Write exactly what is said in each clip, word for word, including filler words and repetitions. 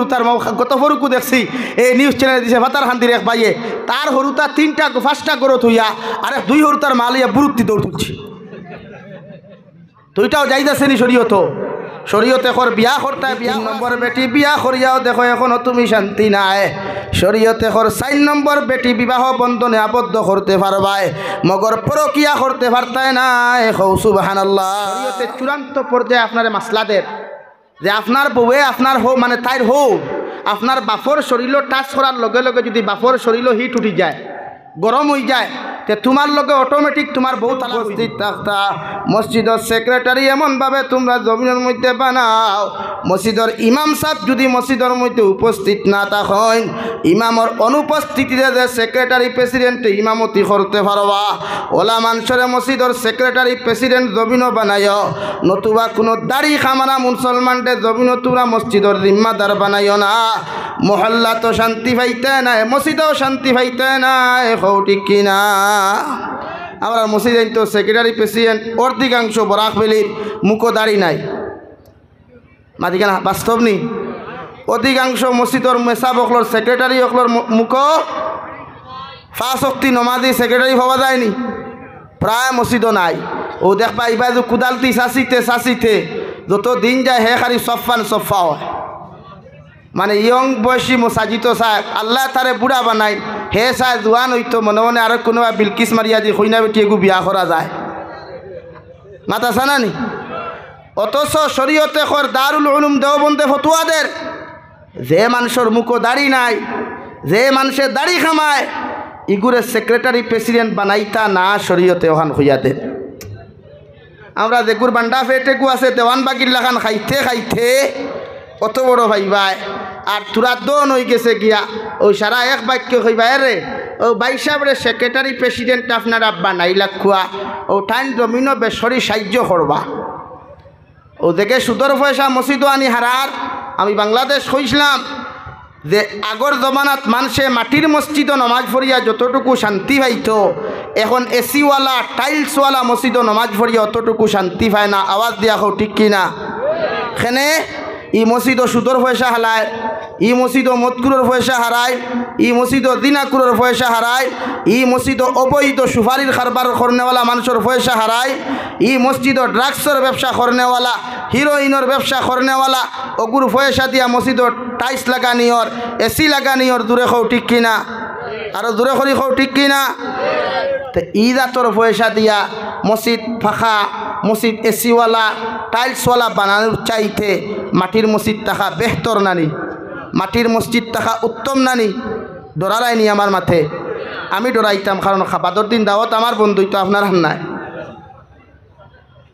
তার মা-, গত পরুকু দেখছি, এই নিউজ চ্যানেলে দিছে, পাথারকান্দির এক ভাইয়ে, তার হুরুতা তিনটা, পাঁচটা গরু থইয়া, আর এক দুই হুরুতার মা লইয়া বুরুত্তি দৌড় তুলছে। তো ইটাও জায়েজ আছে নি শরীয়তো? শরীয়তে কর বিয়া করতায়, বিয়া তিন নম্বর বেটি বিয়া করিয়াও দেখো এখনো তুমি শান্তি নাই। শরীয়তে কর চাইর নম্বর বেটি বিবাহ বন্ধনে আবদ্ধ করতে পারবায়, মগর পরকিয়া করতে পারতায় নায়। কও সুবহানাল্লাহ। শরীয়তে চূড়ান্ত পর্যায়ে আপনারে মাসলা দের যে আপনার বউয়ে আপনার হউ, মানে তাইর হউ, আপনার বাপর শরীলো টাচ করার লগে লগে যদি বাপর শরীলো হিট উঠি যায়, গরম অই যায়, তে তুমার লগে অটোমেটিক তুমার বউ তালাক অই যায়। উপস্থিত থাকতা, মসজিদর সেক্রেটারি এমনভাবে তুমরা জমিনর মধ্যে বানাও, মসজিদর ইমাম সাব যদি মসজিদর মধ্যে উপস্থিত না থাকইন, ইমামর অনুপস্থিতিতে যে সেক্রেটারি প্রেসিডেন্টে ইমামতি করতে পারবা, অলা মানষরে মসজিদর সেক্রেটারি প্রেসিডেন্ট জমিনো বানাইও, নতুবা কুনু দাড়ি কামারা মুসলমানরে জমিনো তুমরা মসজিদর জিম্মাদার বানাইও না। মহল্লাত শান্তি পাইতায় নায়, মসজিদেও শান্তি পাইতায় নায়। কও ঠিক কি না? আমরার মসজিদে তো সেক্রেটারি প্রেসিডেন্ট অর্ধিকাংশ বরাক ভ্যালির, মুখো দাড়ি নাই। মাতিকা না, বাস্তব নি? অধিকাংশ মসজিদর মেসাব অকলর, সেক্রেটারি অকলর মু-, মুখো পাঁচ ওয়াক্তি নমাজি সেক্রেটারি পাওয়া যায় নি, প্রায় মসজিদো নাই। অউ দেখবা, ইবায় যে কুদালতি চাচিতে চাচিতে যত দিন যায়, হে খালি সফান সফা অয়। মানে, ইয়ং বয়সী মসাজিদো চায়, আল্লায় তারে বুড়া বানাইন, হে চায় জুয়ান অইতো, মনে মনে আরো কুনুবা বিলকিস মারিয়া দি কইনা বেটি এগু বিয়া করা যায়। মাত আছে না নি? অথচ শরীয়তে কর দারুল উলুম দেওবন্দে ফতুয়া দের, যে মানষর মুখো দাড়ি নাই, যে মানষে দাড়ি কামায়, ইগুরে সেক্রেটারি প্রেসিডেন্ট বানাইতা না, শরীয়তে অখান কইয়া দের। আমরা যেগুর বান্ডা পেট এগু আছে, দেওয়ানবাগির লাখান খাইতে খাইতে অত বড় পাইবায়, আর থুড়া দন অই গেছে গিয়া, অউ সারা এক বাক্য কইবা, "এরে, অউ ভাইসাবরে সেক্রেটারি প্রেসিডেন্ট আপনারা বানাইলাউক্কা, অউ টাইম জমিনো বেসরি সাইয্য করবা।" অউ দেখে সুদর পয়সা মসজিদো আনি হারার, আমি বাংলাদেশ কইছলাম, যে আগর জমানাত মানষে মাটির মসজিদো নমাজ পড়িয়া যতটুকু শান্তি পাইতো, এখন এসিওয়ালা, টাইলসওয়ালা মসজিদো নমাজ পড়িয়া অতটুকু শান্তি পায় না। আওয়াজ দিয়া কও, ঠিক কি না? কেনে? ই মসজিদো সুদর পয়সা হালায়, ই মসজিদো মদকুরর পয়সা হারায়, ই মসজিদো জিনাকুরর পয়সা হারায়, ই মসজিদো অবৈধ সুপারির কারবার করনেওয়ালা মানষর পয়সা হারায়, ই মসজিদো ড্রাগসর ব্যবসা করনেওয়ালা, হিরোইনর ব্যবসা করনেওয়ালা, অগুর পয়সা দিয়া মসজিদো টাইলস লাগানি অর, এসি লাগানি অর, জুরে কও ঠিক কি না? আরো জুরে করি কও ঠিক কি না? তে ই জাতর পয়সা দিয়া মসজিদ পাকা, মসজিদ এসিওয়ালা, টাইলসওয়ালা বানানির চাইতে মাটির মসজিদ থাকা বেহতর না নি? মাটির মসজিদ থাকা উত্তম না নি? ডরারায় নি আমার মাতে? আমি ডরাইতাম, কারণ খাবাদর দিন দাওয়াত আমার বন্ধই তো আপনার হান্নায়।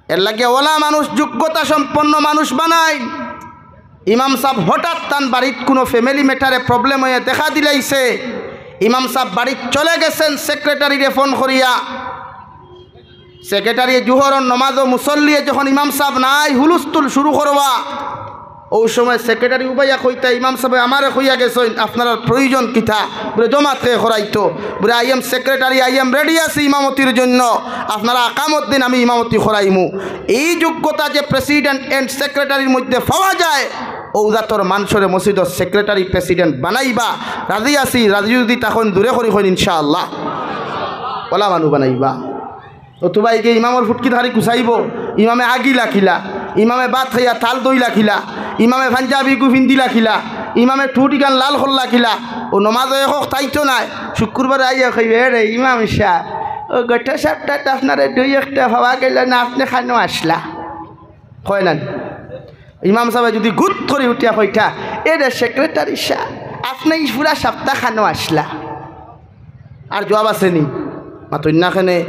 এরলাগি অলা মানুষ, যোগ্যতা সম্পন্ন মানুষ বানাইন। ইমাম সাব হঠাৎ তান বাড়িত কুনু ফ্যামিলি ম্যাটারে প্রবলেম অইয়া দেখা দিলাইছে, ইমাম সাব বাড়িত চলে গেছেন সেক্রেটারিরে ফোন করিয়া। সেক্রেটারিয়ে জুহরর নমাজো মুসল্লিয়ে যখন ইমাম সাব নাই, হুলুস্থুল শুরু করবা, অউ সময় সেক্রেটারি উবাইয়া কইতা, "ইমাম সাবে আমারে কইয়া গেছইন, আপনারার প্রয়োজন কিতা?" বুলে, "জমাতে করাইতো।" বুলে, "I am secretary, I am ready আছি ইমামতির জন্য, আপনারা আকামত দিন, আমি ইমামতি করাইমু।" এই যোগ্যতা যে প্রেসিডেন্ট এন্ড সেক্রেটারির মধ্যে পাওয়া যায়, অউ জাতর মানষরে মসজিদর সেক্রেটারি প্রেসিডেন্ট বানাইবা। রাজি আছি, রাজি যদি থাকইন জুরে করি কইন ইনশাআল্লাহ। অলা মানু বানাইবা। অথবা ইগে ইমামর ফুটকি থারি কুচাইবো, ইমামে আগি লাখিলা, ইমামে ভাত খাইয়া থাল ধইলা কিলা, ইমামে পাঞ্জাবি গু পিন্দিলা কিলা, ইমামে ঠুট ইখান লাল করলা কিলা, অউ নমাজো একক তাইতো নায়। শুক্রবারে আইয়া কইবে, "এরে ইমাম সাব, অউ গত সাপ্তাত আপনারে দুই একটা পাওয়া গেল না, আপনে কানো আছলা?" কয় না নি? ইমাম সাবে যদি গুদ করি উঠিয়া কইতা, "এরে সেক্রেটারি সাব, আপনে ই পুরা সাপ্তা কানো আছলা?" আর জুয়াব আছে নি? মাতইন না কেনে?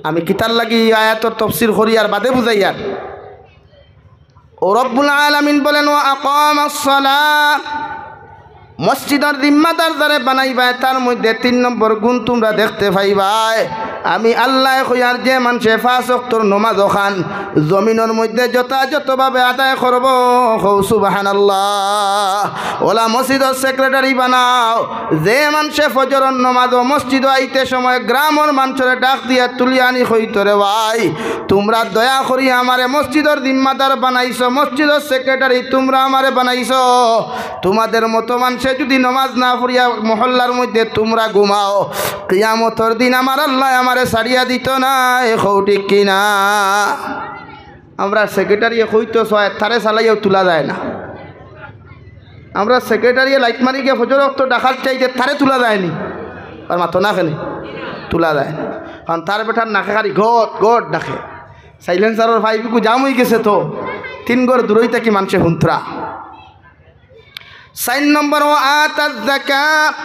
আমি কিতার লাগি ই আয়াতর তফসির করি আর বাদে বুঝাইয়ার। অউ রব্বুল আলামিন বলেন, "ওয়া আকামাস সালাহ।" মসজিদর জিম্মাদার যারে বানাইবায়, তার মধ্যে তিন নম্বর গুণ তুমরা দেখতে পাইবায়, আমি আল্লায় কইয়ার, যে মানষে পাঁচ ওয়াক্তর নমাজ অখান জমিনর মধ্যে যথাযথভাবে আদায় করবো, কও সুবহানাল্লাহ, অলা মসজিদর সেক্রেটারি বানাও। যে মানষে ফজরর নমাজো মসজিদো আইতে সময় গ্রামর মানষরে ডাক দিয়া তুলিয়া আনি কইতো, রে ভাই, তুমরা দয়া করি আমারে মসজিদর জিম্মাদার বানাইছো, মসজিদর সেক্রেটারি তুমরা আমারে বানাইছো। তুমাদের মতো মানষে যুদি নমাজ না পড়িয়া মহল্লার মধ্যে তুমরা ঘুমাও, কিয়ামতর দিন আমার আল্লায় আমারে ছাড়িয়া দিতো নায়, কও ঠিক কি না? আমরার সেক্রেটারিয়ে কইতো চায়, তারে চালাইয়াও তুলা যায় না। আমরার সেক্রেটারিয়ে লাইট মারি গিয়া ফজর ওয়াক্ত ডাকাত চাইতে, তারে তুলা যায় নি? আর মাতো না কেনে? তুলা যায় না। কারণ তার বেটার নাকে খালি গট গট ডাকে। সাইলেন্সারর পাইপগু জাম অইগেছে তো, তিন ঘর দূরই থাকি মানষে হুনতরা। চাইর নম্বর, ওয়া আতাজ যাকাত।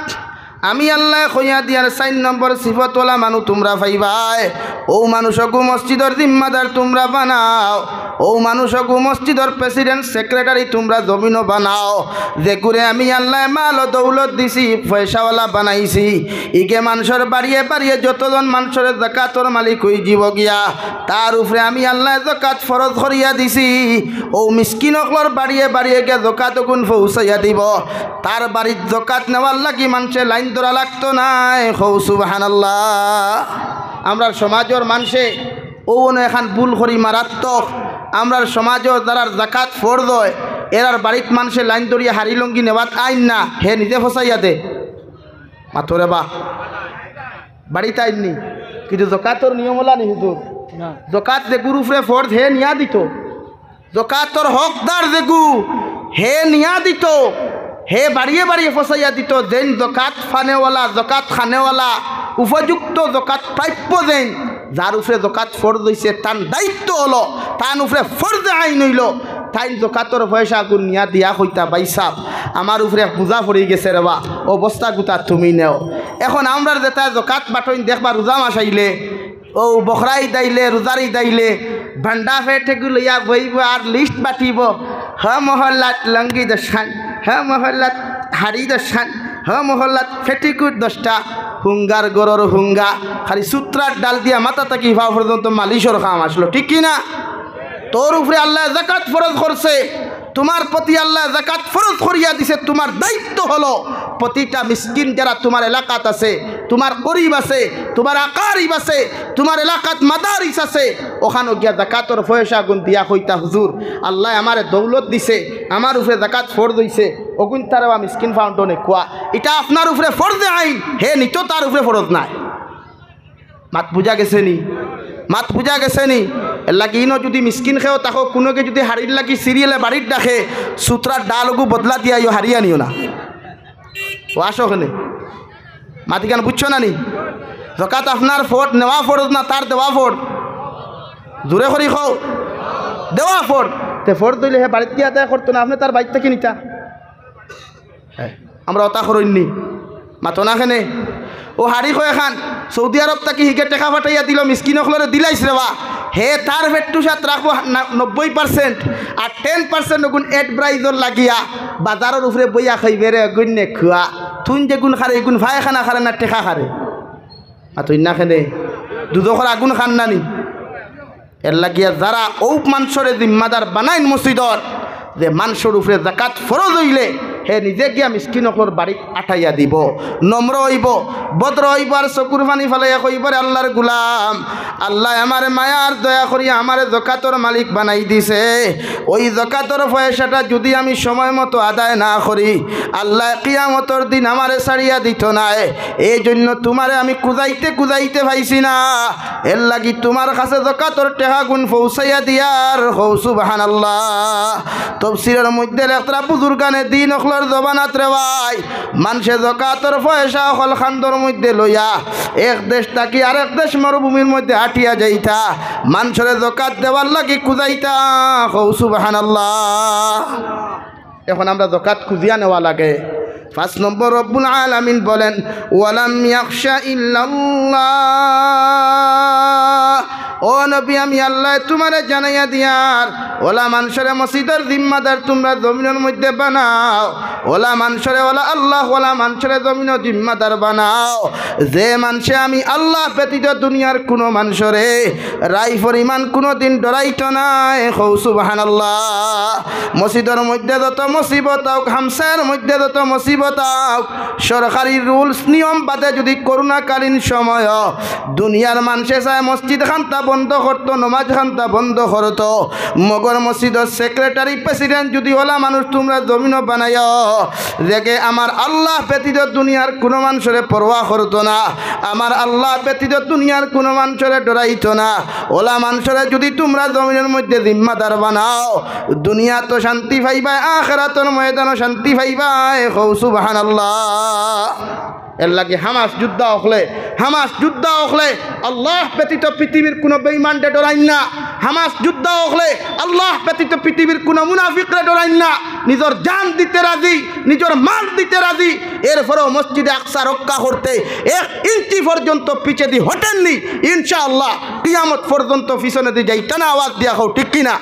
আমি আল্লায় কইয়া দিয়ার চাইর নম্বর সিফতওয়ালা মানুষ তুমরা পাইবায়। অউ মানুষগু মসজিদর জিম্মাদার তুমরা বানাও, অউ মানুষগু মসজিদর প্রেসিডেন্ট, সেক্রেটারি তুমরা জমিনো বানাও। যেগুরে আমি আল্লায় মাল ও দৌলত দিছি, পয়সাওয়ালা বানাইছি, ইগে মানষর বাড়িয়ে বাড়িয়ে যতজন মানষরে যাকাতর মালিক অইযিবো গিয়া, তার উপরে আমি আল্লায় যাকাত ফরজ করিয়া দিছি। অউ মিসকিন অকলর বাড়িয়ে বাড়িয়ে গিয়া যাকাত অগুন পৌঁছাইয়া দিবো। তার বাড়িত যাকাত নেওয়ার লাগি মানষে লাইন ধরা লাগতো নায়। কও সুবহানাল্লাহ। আমরার সমাজর মানষে অউ অনো এখান ভুল করি মারাত্মক। আমরার সমাজর যারার যাকাত ফরজ অয়, এরার বাড়িত মানষে লাইন ধরিয়া হাড়ি লুঙ্গি নেওয়াত আইন না, হে নিজে ফসাইয়া দে। মাতো রে বা, বাড়িত আইন নি। কিন্তু যাকাতর নিয়ম অলা নি হুজুর? না। যাকাত যেগুর উপরে ফরজ হে নিয়া দিতো। যাকাতর হকদার যেগু, হে নিয়া দিতো, হে বাড়িয়ে বাড়িয়ে ফসাইয়া দিতো। যেইন যাকাত পানেওয়ালা, যাকাত খানেওয়ালা, উপযুক্ত যাকাত প্রাপ্য যেইন, যার উপরে যাকাত ফরজ অইছে, তান দায়িত্ব অইলো, তান উপরে ফরজে আইন অইলো, তাইন যাকাতর পয়সাগুন নিয়া দিয়া কইতা, ভাইসাব, আমার উপরে এক বুঝা পড়ি গেছে রে বা, অউ বস্তাগুতা তুমি নেও। এখন আমরার যেতা যাকাত বাটইন দেখবা রোজা মাস আইলে, অউ বকরা ইদ আইলে, রোজার ইদ আইলে, ভান্ডা পেটগু লইয়া বইবো আর লিস্ট বাটিবো। হ মহল্লাত লুঙ্গি দশখান, হ মহল্লাত হাড়ি দশখান, হ মহল্লাত পেটিকুট দশটা, হুঙ্গার ঘরর হুঙ্গা, খালি সুতরার ডাল দিয়া মাথা থাকি পাও পর্যন্ত মালিশর কাম আছলো, ঠিক কি না? তোর উপরে আল্লায় যাকাত ফরজ করছে, তুমার প্রতি আল্লায় যাকাত ফরজ করিয়া দিছে, তুমার দায়িত্ব অইলো প্রতিটা মিসকিন যারা তুমার এলাকাত আছে, তুমার করিব আছে, তুমার আকারিব আছে, তুমার এলাকাত মাদারিস আছে, অখানো গিয়া যাকাতর পয়সাগুন দিয়া কইতা, হুজুর, আল্লায় আমারে দৌলত দিছে, আমার উপরে যাকাত ফরজ অইছে, অগুন তারা মিসকিন ফাউন্ডনে কুয়া, ইটা আপনার উপরে ফরজে আইন, হে নিতো, তার উপরে ফরজ নায়। মাত বুঝা গেছে নি? মাত বুঝা গেছে নি? এরলাগি ইনো যুদি মিসকিন কেউ থাকো, কুনুগে যুদি হাড়ির লাগি সিরিয়ালে বাড়িত ডাকে, সুতরার ডালগু বদলা দিয়া আইও, হাড়ি আনিও না। অউ আসো কেনে? মাতিখান বুঝছো না নি? যাকাত আপনার ফরজ, নেওয়া ফরজ না, তার দেওয়া ফরজ? জোরে করি কও, দেওয়া ফরজ। তে ফরজ অইলে হে বাড়িত গিয়া আদায় করতো না, আপনে তার বাড়িত থাকি নিতা। হে, আমরা অতা করইন নি, মাতো না কেনে? অউ হাড়ি কয় খান, সৌদি আরব থাকি হিগে টেকা পাঠাইয়া দিলো, মিসকিন অকলরে দিলাইছ রে বা। হে তার পেটুসাত রাখবো না, নব্বই পার্সেন্ট, আর টেন পার্সেন্ট অগুন এডভাইজর লাগিয়া বাজারর উপরে বইয়া খাইবে রে, অগুন নে খুয়া। তুইন যেগুন খারে, ইগুন পায়খানা খারে না টেকা খারে? মাতইন না কেনে? দুজখর আগুন খান না নি? এরলাগিয়া যারা অউ মানষরে জিম্মাদার বানাইন মসজিদর, যে মানষর উপরে যাকাত ফরজ অইলে হে নিজে গিয়া মিসকিন অকলর বাড়িত আটাইয়া দিবো, নম্র অইবো, ভদ্র অইবো, আর চকুর পানি ফালাইয়া কইবো, রে আল্লার গুলাম, আল্লায় আমারে মায়ার দয়া করি আমারে যাকাতর মালিক বানাই দিছে। অউ যাকাতর পয়সাটা যুদি আমি সময় মতো আদায় না করি, আল্লায় কিয়ামতর দিন আমারে ছাড়িয়া দিতো নায়। এই জন্য তুমারে আমি খুজাইতে খুজাইতে পাইছি না, এরলাগি তুমার কাছে যাকাতর টেকাগুন পৌঁছাইয়া দিয়ার। কও সুবহানাল্লাহ। তফসিরর মধ্যে লেখরা বুজুর্গানে দিন অকলর জমানাত রে ভাই, মানষে যাকাতর পয়সা অকল কান্দর মধ্যে লইয়া এক দেশ থাকি আরেক দেশ মরুভূমির মধ্যে আটিয়া যাইতা, মানষরে যাকাত দেওয়ার লাগি খুজাইতা। কও সুবহানাল্লাহ। এখন আমরা যাকাত খুজিয়া নেওয়া লাগে। পাঁচ নম্বর, রব্বুল আলামিন বলেন, "ওয়ালাম ইয়াখশা ইল্লাল্লাহ।" ও নবী, আমি আল্লায় তুমারে জানাইয়া দিয়ার, অলা মানষরে মসজিদর জিম্মাদার তুমরা জমিনর মইধ্যে বানাও, অলা মানষরে, অলা আল্লাহ, অলা মানষরে জমিনর জিম্মাদার বানাও, যে মানষে আমি আল্লাহ ব্যতীত দুনিয়ার কুনু মানষরে রাই পরিমাণ কুনুদিন ডরাইতো নায়। কও সুবহানাল্লাহ। মসজিদর মইধ্যে যত মুসিবত অউক, হামসায়ার মইধ্যে যত মুসিবত অউক, সরকারি rules নিয়ম বাদে যুদি করোনাকালীন সময়ও দুনিয়ার মানষে চায় মসজিদ খান্তা বন্ধ করতো, নমাজ খান্তা বন্ধ করতো, মগর মসজিদর secretary, president যুদি অলা মানুষ তুমরা জমিনো বানাইও, যেগে আমার আল্লাহ ব্যতীত দুনিয়ার কুনু মানষরে পরোয়া করতো না, আমার আল্লাহ ব্যতীত দুনিয়ার কুনু মানষরে ডরাইতো না, অলা মানষরে যুদি তুমরা জমিনর মইধ্যে জিম্মাদার বানাও, দুনিয়াত শান্তি পাইবায়, আখেরাতর ময়দানো শান্তি পাইবায়। কও সুবহানাল্লাহ। এরলাগি হামাস যোদ্ধা অকলে, হামাস যোদ্ধা অকলে আল্লাহ ব্যতীত পৃথিবীর কুনু বেইমানরে ডরাইন না। হামাস যোদ্ধা অকলে আল্লাহ ব্যতীত পৃথিবীর কুনু মুনাফিকরে ডরাইন না। নিজর জান দিতে রাজি, নিজর মাল দিতে রাজি, এরপরেও মসজিদে আকসা রক্ষা করতে এক ইঞ্চি পর্যন্ত পিছেদি হটেননি। ইনশাআল্লাহ, কিয়ামত পর্যন্ত পিছনেদি যাইতা না। আওয়াজ দিয়া কও, ঠিক কি না?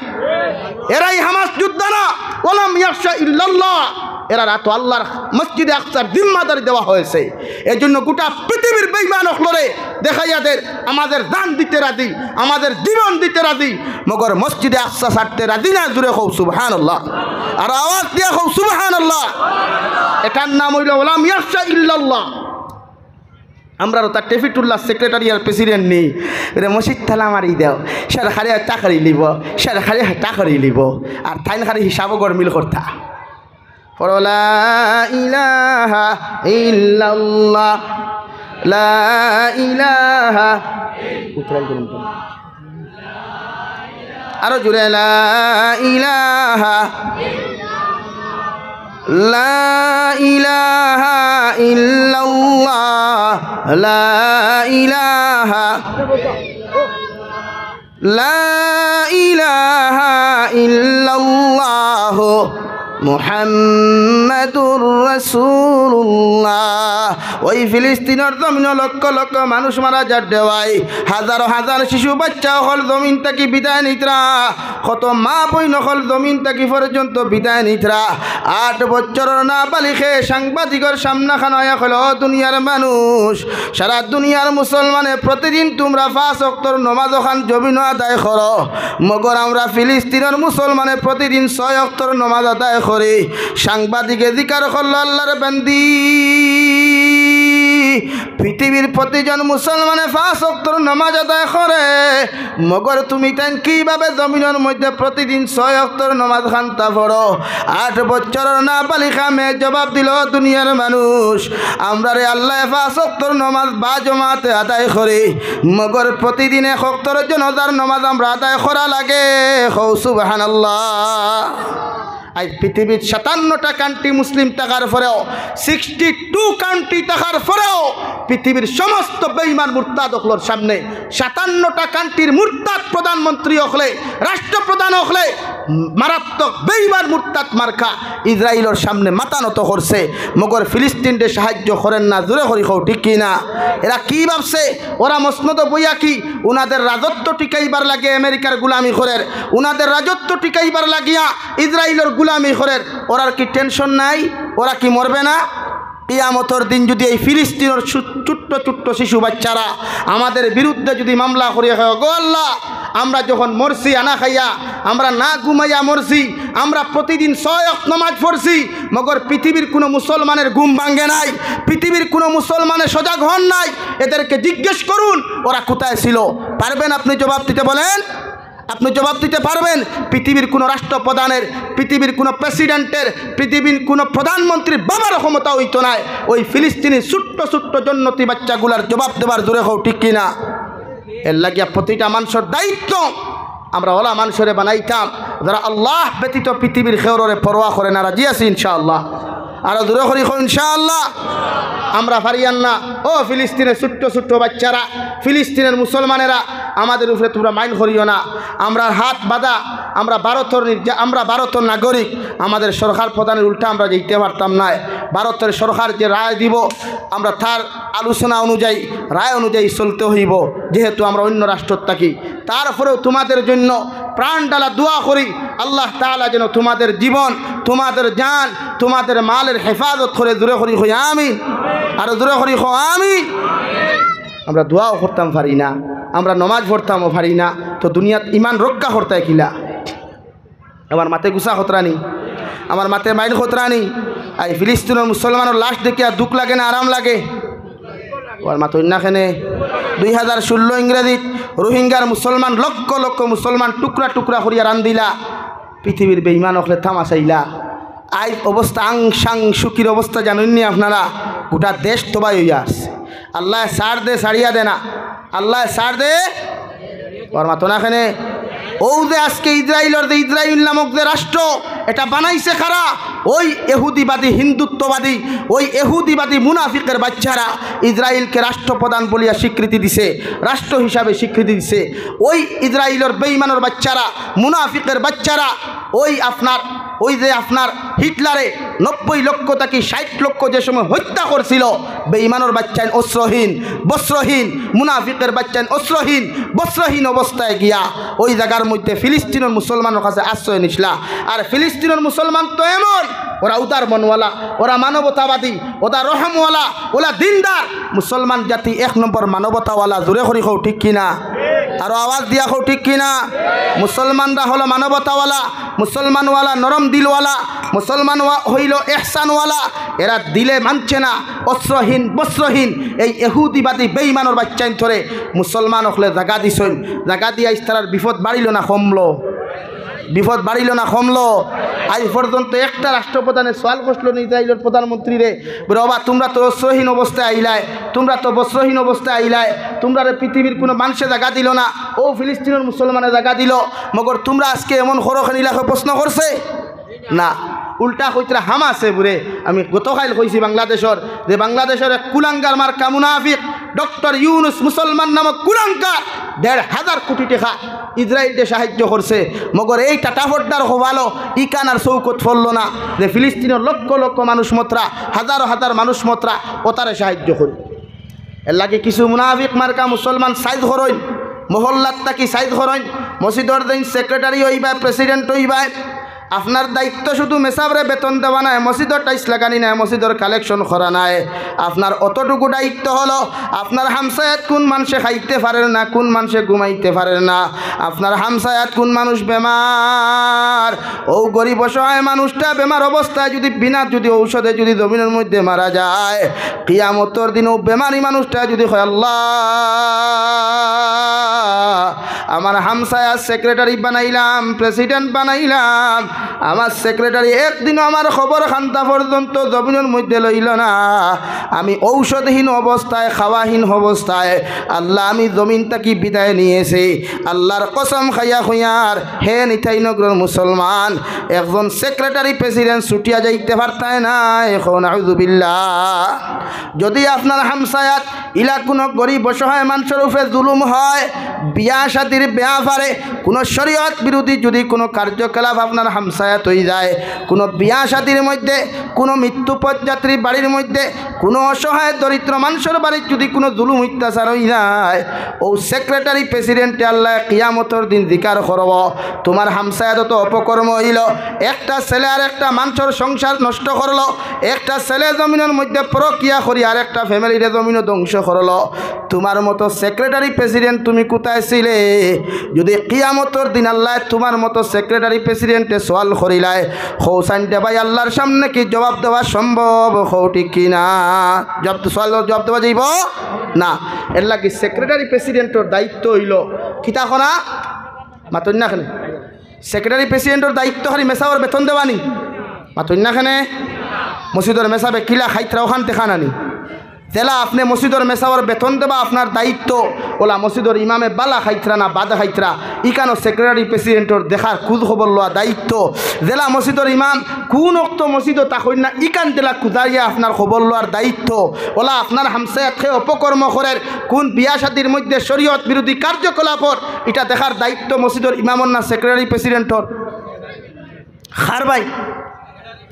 এরাই হামাস যোদ্ধা না, ওয়ালাম ইয়াখশা ইল্লাল্লাহ। এরারে তো আল্লাহর মসজিদে আকসার জিম্মাদারি দেওয়া হয়েছে। এজন্য গোটা পৃথিবীর বেইমান অকলরে দেখাইয়া দের, আমাদের জান দিতে রাজি, আমাদের জীবন দিতে রাজি, মগর মসজিদে আকসা ছাড়তে রাজি না। জুরে কও সুবহানাল্লাহ, আর আওয়াজ দিয়া কও সুবহানাল্লাহ। এটার নাম অইলো ওয়ালাম ইয়াখশা ইল্লাল্লাহ। আমরারও তার টেফিটুল্লাহ secretary আর president নেই। এরে মসজিদ তালা মারি দেও, সরকারে হত্যা করি লিব, সরকারে হত্যা করি লিব। আর তাইন খালি হিসাবও গরমিল করতা। পড়ো, লা ইলাহা ইল্লাল্লাহ, লা ইলাহা। উত্তরাল করুন তো। আরো জোরে, লা ইলাহা, লা ইলাহা ইল্লাল্লাহ, লা ইলাহা, লা ইলাহা ইল্লাল্লাহ, মুহাম্মাদুর রাসূলুল্লাহ। ওই ফিলিস্তিনর জমিনো লক্ষ লক্ষ মানুষ মারা যার দেওয়ায়, হাজারো হাজার শিশু বাচ্চা অকল জমিন থাকি বিদায় নিতরা, কত মা বইন অকল জমিন থাকি পর্যন্ত বিদায় নিতরা। আট বছরর নাবালিগে সাংবাদিকর সামনাখানো আইয়া কইলো, "ও দুনিয়ার মানুষ, সারা দুনিয়ার মুসলমানে প্রতিদিন তুমরা পাঁচ ওয়াক্তর নমাজ অখান জমিনো আদায় করো, মগর আমরা ফিলিস্তিনর মুসলমানে প্রতিদিন ছয় ওয়াক্তর নমাজ আদায় করি।" সাংবাদিকে জিকার করলো, "আল্লাহর বান্দি, পৃথিবীর প্রতিজন মুসলমানে পাঁচ ওয়াক্তর নমাজ আদায় করে, মগর তুমি তাইন কিভাবে জমিনর মধ্যে প্রতিদিন ছয় ওয়াক্তর নমাজ খান্তা পড়ো?" আট বছরর নাবালিগা মেয়ে জবাব দিলো, "দুনিয়ার মানুষ, আমরারে আল্লায় পাঁচ ওয়াক্তর নমাজ বা জমাতে আদায় করি, মগর প্রতিদিন এক ওয়াক্তর জানাজার নমাজ আমরা আদায় করা লাগে।" কও সুবহানাল্লাহ। আজ পৃথিবীর সাতান্নটা country মুসলিম থাকার পরেও, sixty two country থাকার পরেও পৃথিবীর সমস্ত বেঈমান মুরতাদ অকলর সামনে সাতান্নটা countryর মুরতাদ প্রধানমন্ত্রী অকলে, রাষ্ট্রপ্রধান অকলে মারাত্মক বেঈমান মুরতাদ মার্কা ইসরায়েলর সামনে মাথা নত করছে, মগর ফিলিস্তিনরে সাহায্য করের না। জোরে করি কও, ঠিক কি না? এরা কি ভাবছে? ওরা মসনদো বইয়া কি উনাদের রাজত্ব টিকাইবার লাগি আমেরিকার গুলামি করের, উনাদের রাজত্ব টিকাইবার লাগিয়া ইসরায়েলর গুলামি করের? ওরার কি tension নাই? ওরা কি মরবে না? কিয়ামতর দিন যুদি এই ফিলিস্তিনর ছু-, ছোট্ট ছোট্ট শিশু বাচ্চারা আমাদের বিরুদ্ধে যুদি মামলা করিয়া কয়, "গো আল্লাহ, আমরা যখন মরছি আনা খাইয়া, আমরা না ঘুমাইয়া মরছি, আমরা প্রতিদিন ছয় ওয়াক্ত নমাজ পড়ছি, মগর পৃথিবীর কুনু মুসলমানের ঘুম ভাঙ্গে নাই, পৃথিবীর কুনু মুসলমানে সজাগ হন নাই, এদেরকে জিজ্ঞেস করুন ওরা কোথায় ছিল।" পারবেন আপনি জবাব দিতে? বলেন, আপনি জবাব দিতে পারবেন? পৃথিবীর কুনু রাষ্ট্রপ্রধানের, পৃথিবীর কুনু presidentর, পৃথিবীর কুনু প্রধানমন্ত্রীর বাবার ক্ষমতা অইতো নায় ওই ফিলিস্তিনি ছোট্ট ছোট্ট জন্নতি বাচ্চাগুলার জবাব দেবার। জোরে কও, ঠিক কি না? এর লাগিয়া প্রতিটা মানষর দায়িত্ব, আমরা ওলা মানষরে বানাইতাম যারা আল্লাহ ব্যতীত পৃথিবীর কেউররে পরোয়া করে না। রাজি আছি ইনশাআল্লাহ? আরো জোরে করি কও ইনশাআল্লাহ। আমরা পারিয়ার না। ও ফিলিস্তিনের ছোট্ট ছোট্ট বাচ্চারা, ফিলিস্তিনের মুসলমানেরা, আমাদের উপরে তোমরা mind করিও না। আমরার হাত বাঁধা, আমরা ভারতর নির্জা-, আমরা ভারতর নাগরিক, আমাদের সরকার প্রধানের উল্টা আমরা যাইতে পারতাম নায়। ভারতর সরকার যে রায় দিব, আমরা তার আলোচনা অনুযায়ী, রায় অনুযায়ী চলতে হইব, যেহেতু আমরা অন্য রাষ্ট্রত থাকি। তারপরেও তোমাদের জন্য প্রাণ ঢালা দোয়া করি, আল্লাহ তাআলা যেন তোমাদের জীবন, তোমাদের জান, তোমাদের মালের হেফাজত করে। জোরে করি কই আমিন, আরো জোরে করি কই আমিন। আমরা দোয়াও করতাম পারি না, আমরা নমাজ পড়তামও পারি না, তো দুনিয়াত ইমান রক্ষা করতায় কিলা? আমার মাতে গুসা খতরানি, আমার মাতে মাইল খতরানি। আই ফিলিস্তিনর মুসলমানর লাশ দেখিয়া দুখ লাগে না আরাম লাগে? আমার মাতইন না কেনে? দুই হাজার ষোলো ইংরেজিত রোহিঙ্গার মুসলমান, লক্ষ লক্ষ মুসলমান টুকরা টুকরা করিয়া রান্দিলা, পৃথিবীর বেইমান অকলে তামাশা চাইলা। আইজ অবস্থা আং সাং সুকির অবস্থা জানইন নি আপনারা? গোটা দেশ তবাই অইয়া আছে। আল্লায় ছাড় দে, ছাড়িয়া দে না, আল্লায় ছাড় দে। আমার মাতো না কেনে? অউ যে আজকে ইসরাইলর যে ইসরাইল নামক যে রাষ্ট্র, এটা বানাইছে কারা? ওই এহুদিবাদী, হিন্দুত্ববাদী, ওই এহুদিবাদী মুনাফিকের বাচ্চারা ইসরাইলকে রাষ্ট্রপ্রধান বলিয়া স্বীকৃতি দিছে, রাষ্ট্র হিসাবে স্বীকৃতি দিছে। ওই ইসরাইলর বেইমানর বাচ্চারা, মুনাফিকের বাচ্চারা, ওই আপনার, ওই যে আপনার হিটলারে নব্বই লক্ষ থাকি ষাইট লক্ষ যে সময় হত্যা করছিল, বেইমানর বাচ্চাইন অস্ত্রহীন, বস্ত্রহীন, মুনাফিকের বাচ্চাইন অস্ত্রহীন, বস্ত্রহীন অবস্থায় গিয়া ওই জাগার মধ্যে ফিলিস্তিনর মুসলমানর কাছে আশ্রয় নিছলা। আর ফিলিস্তিনর মুসলমান তো এমন, ওরা উদার মনওয়ালা, ওরা মানবতাবাদী, ওরা রহমওয়ালা, ওরা দিনদার। মুসলমান জাতি এক নম্বর মানবতাওয়ালা। জোরে করি কও ঠিক কিনা? আরো আওয়াজ দিয়া কও ঠিক কিনা? মুসলমানরা হলো মানবতাওয়ালা, মুসলমানওয়ালা নরম দিলওয়ালা, মুসলমান ওয়া-, হইল এহসানওয়ালা। এরা দিলে মানছে না, অস্ত্রহীন বস্ত্রহীন এই এহুদিবাদী বেইমানর বাচ্চাইন ধরে মুসলমান অকলে জাগা দিছইন। জাগা দিয়া ইস্তারার বিপদ বাড়িল না কমলো? বিপদ বাড়িল না কমলো? আজ পর্যন্ত একটা রাষ্ট্রপ্রধানে সওয়াল করছিল না ইসরায়েলের প্রধানমন্ত্রীরে, বলে, "বাবা, তোমরা তো অস্ত্রহীন অবস্থায় আইলায়, তোমরা তো বস্ত্রহীন অবস্থায় আইলায়, তোমরারে পৃথিবীর কোনো মানুষে জাগা দিল না, ও ফিলিস্তিনের মুসলমানে জাগা দিল, মগর তোমরা আজকে এমন করো কেনে?" ইলাকে প্রশ্ন করছে না, উল্টা কইতরা হামাসে বুরে। আমি গতকাইল কইছি বাংলাদেশর, যে বাংলাদেশর এক কুলাঙ্গার মার্কা মুনাফিক ডক্টর ইউনুস মুসলমান নামক কুলাঙ্গার দেড় হাজার কোটি টেকা ইসরায়েলরে সাহায্য করছে। মগর এই টাটা ফড্ডার হবালো ইকান আর চৌকত ফলল না, যে ফিলিস্তিনের লক্ষ লক্ষ মানুষ মতরা, হাজারো হাজার মানুষ মতরা, ওতারে সাহায্য করে। এর লাগি কিছু মুনাফিক মার্কা মুসলমান সাইজ করইন, মহল্লাত থাকি সাইজ করইন, মসজিদর দিন সেক্রেটারি হইবায়, প্রেসিডেন্ট হইবায়। আপনার দায়িত্ব শুধু মেসাবরে বেতন দেওয়া নায়, মসজিদর টাইলস লাগানি নায়, মসজিদর কালেকশন করা নায়। আপনার অতটুকু দায়িত্ব হলো আপনার হামসায়াত কোন মানষে খাইতে পারের না, কোন মানষে ঘুমাইতে পারের না, আপনার হামসায়াত কোন মানুষ বেমার, ও গরিব অসহায় মানুষটা বেমার অবস্থায় যদি বিনা যদি ঔষধে যদি জমিনের মধ্যে মারা যায়, কিয়ামতর দিন ও বেমারি মানুষটা যদি কয়, "আল্লাহ, আমার হামসায়া সেক্রেটারি বানাইলাম, প্রেসিডেন্ট বানাইলাম, আমার সেক্রেটারি একদিনও আমার খবর খান্তা পর্যন্ত জমিনের মধ্যে লইল না, আমি ঔষধহীন অবস্থায়, খাওয়াহীন অবস্থায়, আল্লাহ, আমি জমিন থাকি বিদায় নিয়েছি।" আল্লাহর কসম খাইয়া কইয়ার, হে নিতাই নগরর মুসলমান, একজন সেক্রেটারি প্রেসিডেন্ট ছুটিয়া যাইতে পারতায় না। এখন আউযুবিল্লাহ। যদি আপনার হামসায়াত ইলা কোনো গরিব অসহায় মানুষের উপরে জুলুম হয়, বিয়া শাদির ব্যাপারে কোনো শরীয়ত বিরোধী যদি কোনো কার্যকলাপ আপনার হামসায়াত হয়ে যায়, কোনো বিয়া শাদির মধ্যে, কোনো মৃত্যু পথযাত্রী বাড়ির মধ্যে, কোনো অসহায় দরিদ্র মানুষের বাড়ির যদি কোনো জুলুম অত্যাচার হয়ে যায়, ও সেক্রেটারি প্রেসিডেন্টে আল্লাহ কিয়ামতর দিন জিকার করব, "তোমার হামসায়াত তো অপকর্ম হইল, একটা ছেলে আর একটা মানুষের সংসার নষ্ট করলো, একটা ছেলে জমিনের মধ্যে পরকিয়া করি আর একটা ফ্যামিলিরে জমিনও ধ্বংস করলো, তোমার মতো সেক্রেটারি প্রেসিডেন্ট তুমি কোথায় ছিলে?" যদি কিয়ামতর দিন আল্লাহ তোমার মতো সেক্রেটারি প্রেসিডেন্টে সওয়াল করিলায়, কও চাইন দে ভাই, আল্লাহর সামনে কি জবাব দেওয়া সম্ভব? কও ঠিক কি না? জবাব তো, সওয়াল জবাব দেওয়া যাইব না। এর লাগি সেক্রেটারি প্রেসিডেন্টর দায়িত্ব হইল কিতা করা? মাতইন না কেনে? সেক্রেটারি প্রেসিডেন্টর দায়িত্ব খালি মেসাবর বেতন দেওয়ানি। মাতইন না কেনে? মসজিদর মেসাবে কিলা খাইতরা ওখান টেকা নানি। যেলা আপনে মসজিদর মেসাবর বেতন দেবা আপনার দায়িত্ব, ওলা মসজিদর ইমামে বালা খাইতরা না বাদ খাইতরা, ইকানো সেক্রেটারি প্রেসিডেন্টর দেখার খোঁজ খবর লওয়া দায়িত্ব। যেলা মসজিদর ইমাম কোন অক্ত মসজিদো থাকইন না, ইকান যেলা খুঁজাইয়া আপনার খবর লওয়ার দায়িত্ব। ওলা আপনার হামসায়াত কে অপকর্ম করের, কোন বিয়া শাদির মধ্যে শরীয়ত বিরোধী কার্যকলাপর, ইটা দেখার দায়িত্ব মসজিদর ইমামর না সেক্রেটারি প্রেসিডেন্টর? কার ভাই?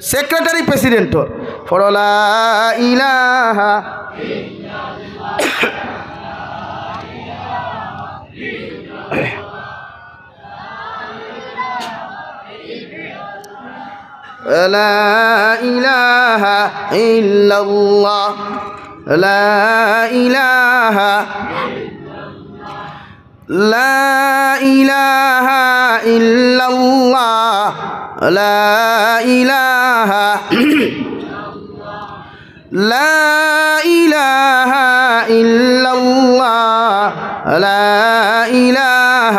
সেক্রেটারি প্রেসিডেন্টর। পড়ো, লা ইলাহা। لا إله إلا الله. لا إله. لا إله إلا الله. لا إله. لا إله إلا الله. لا إله.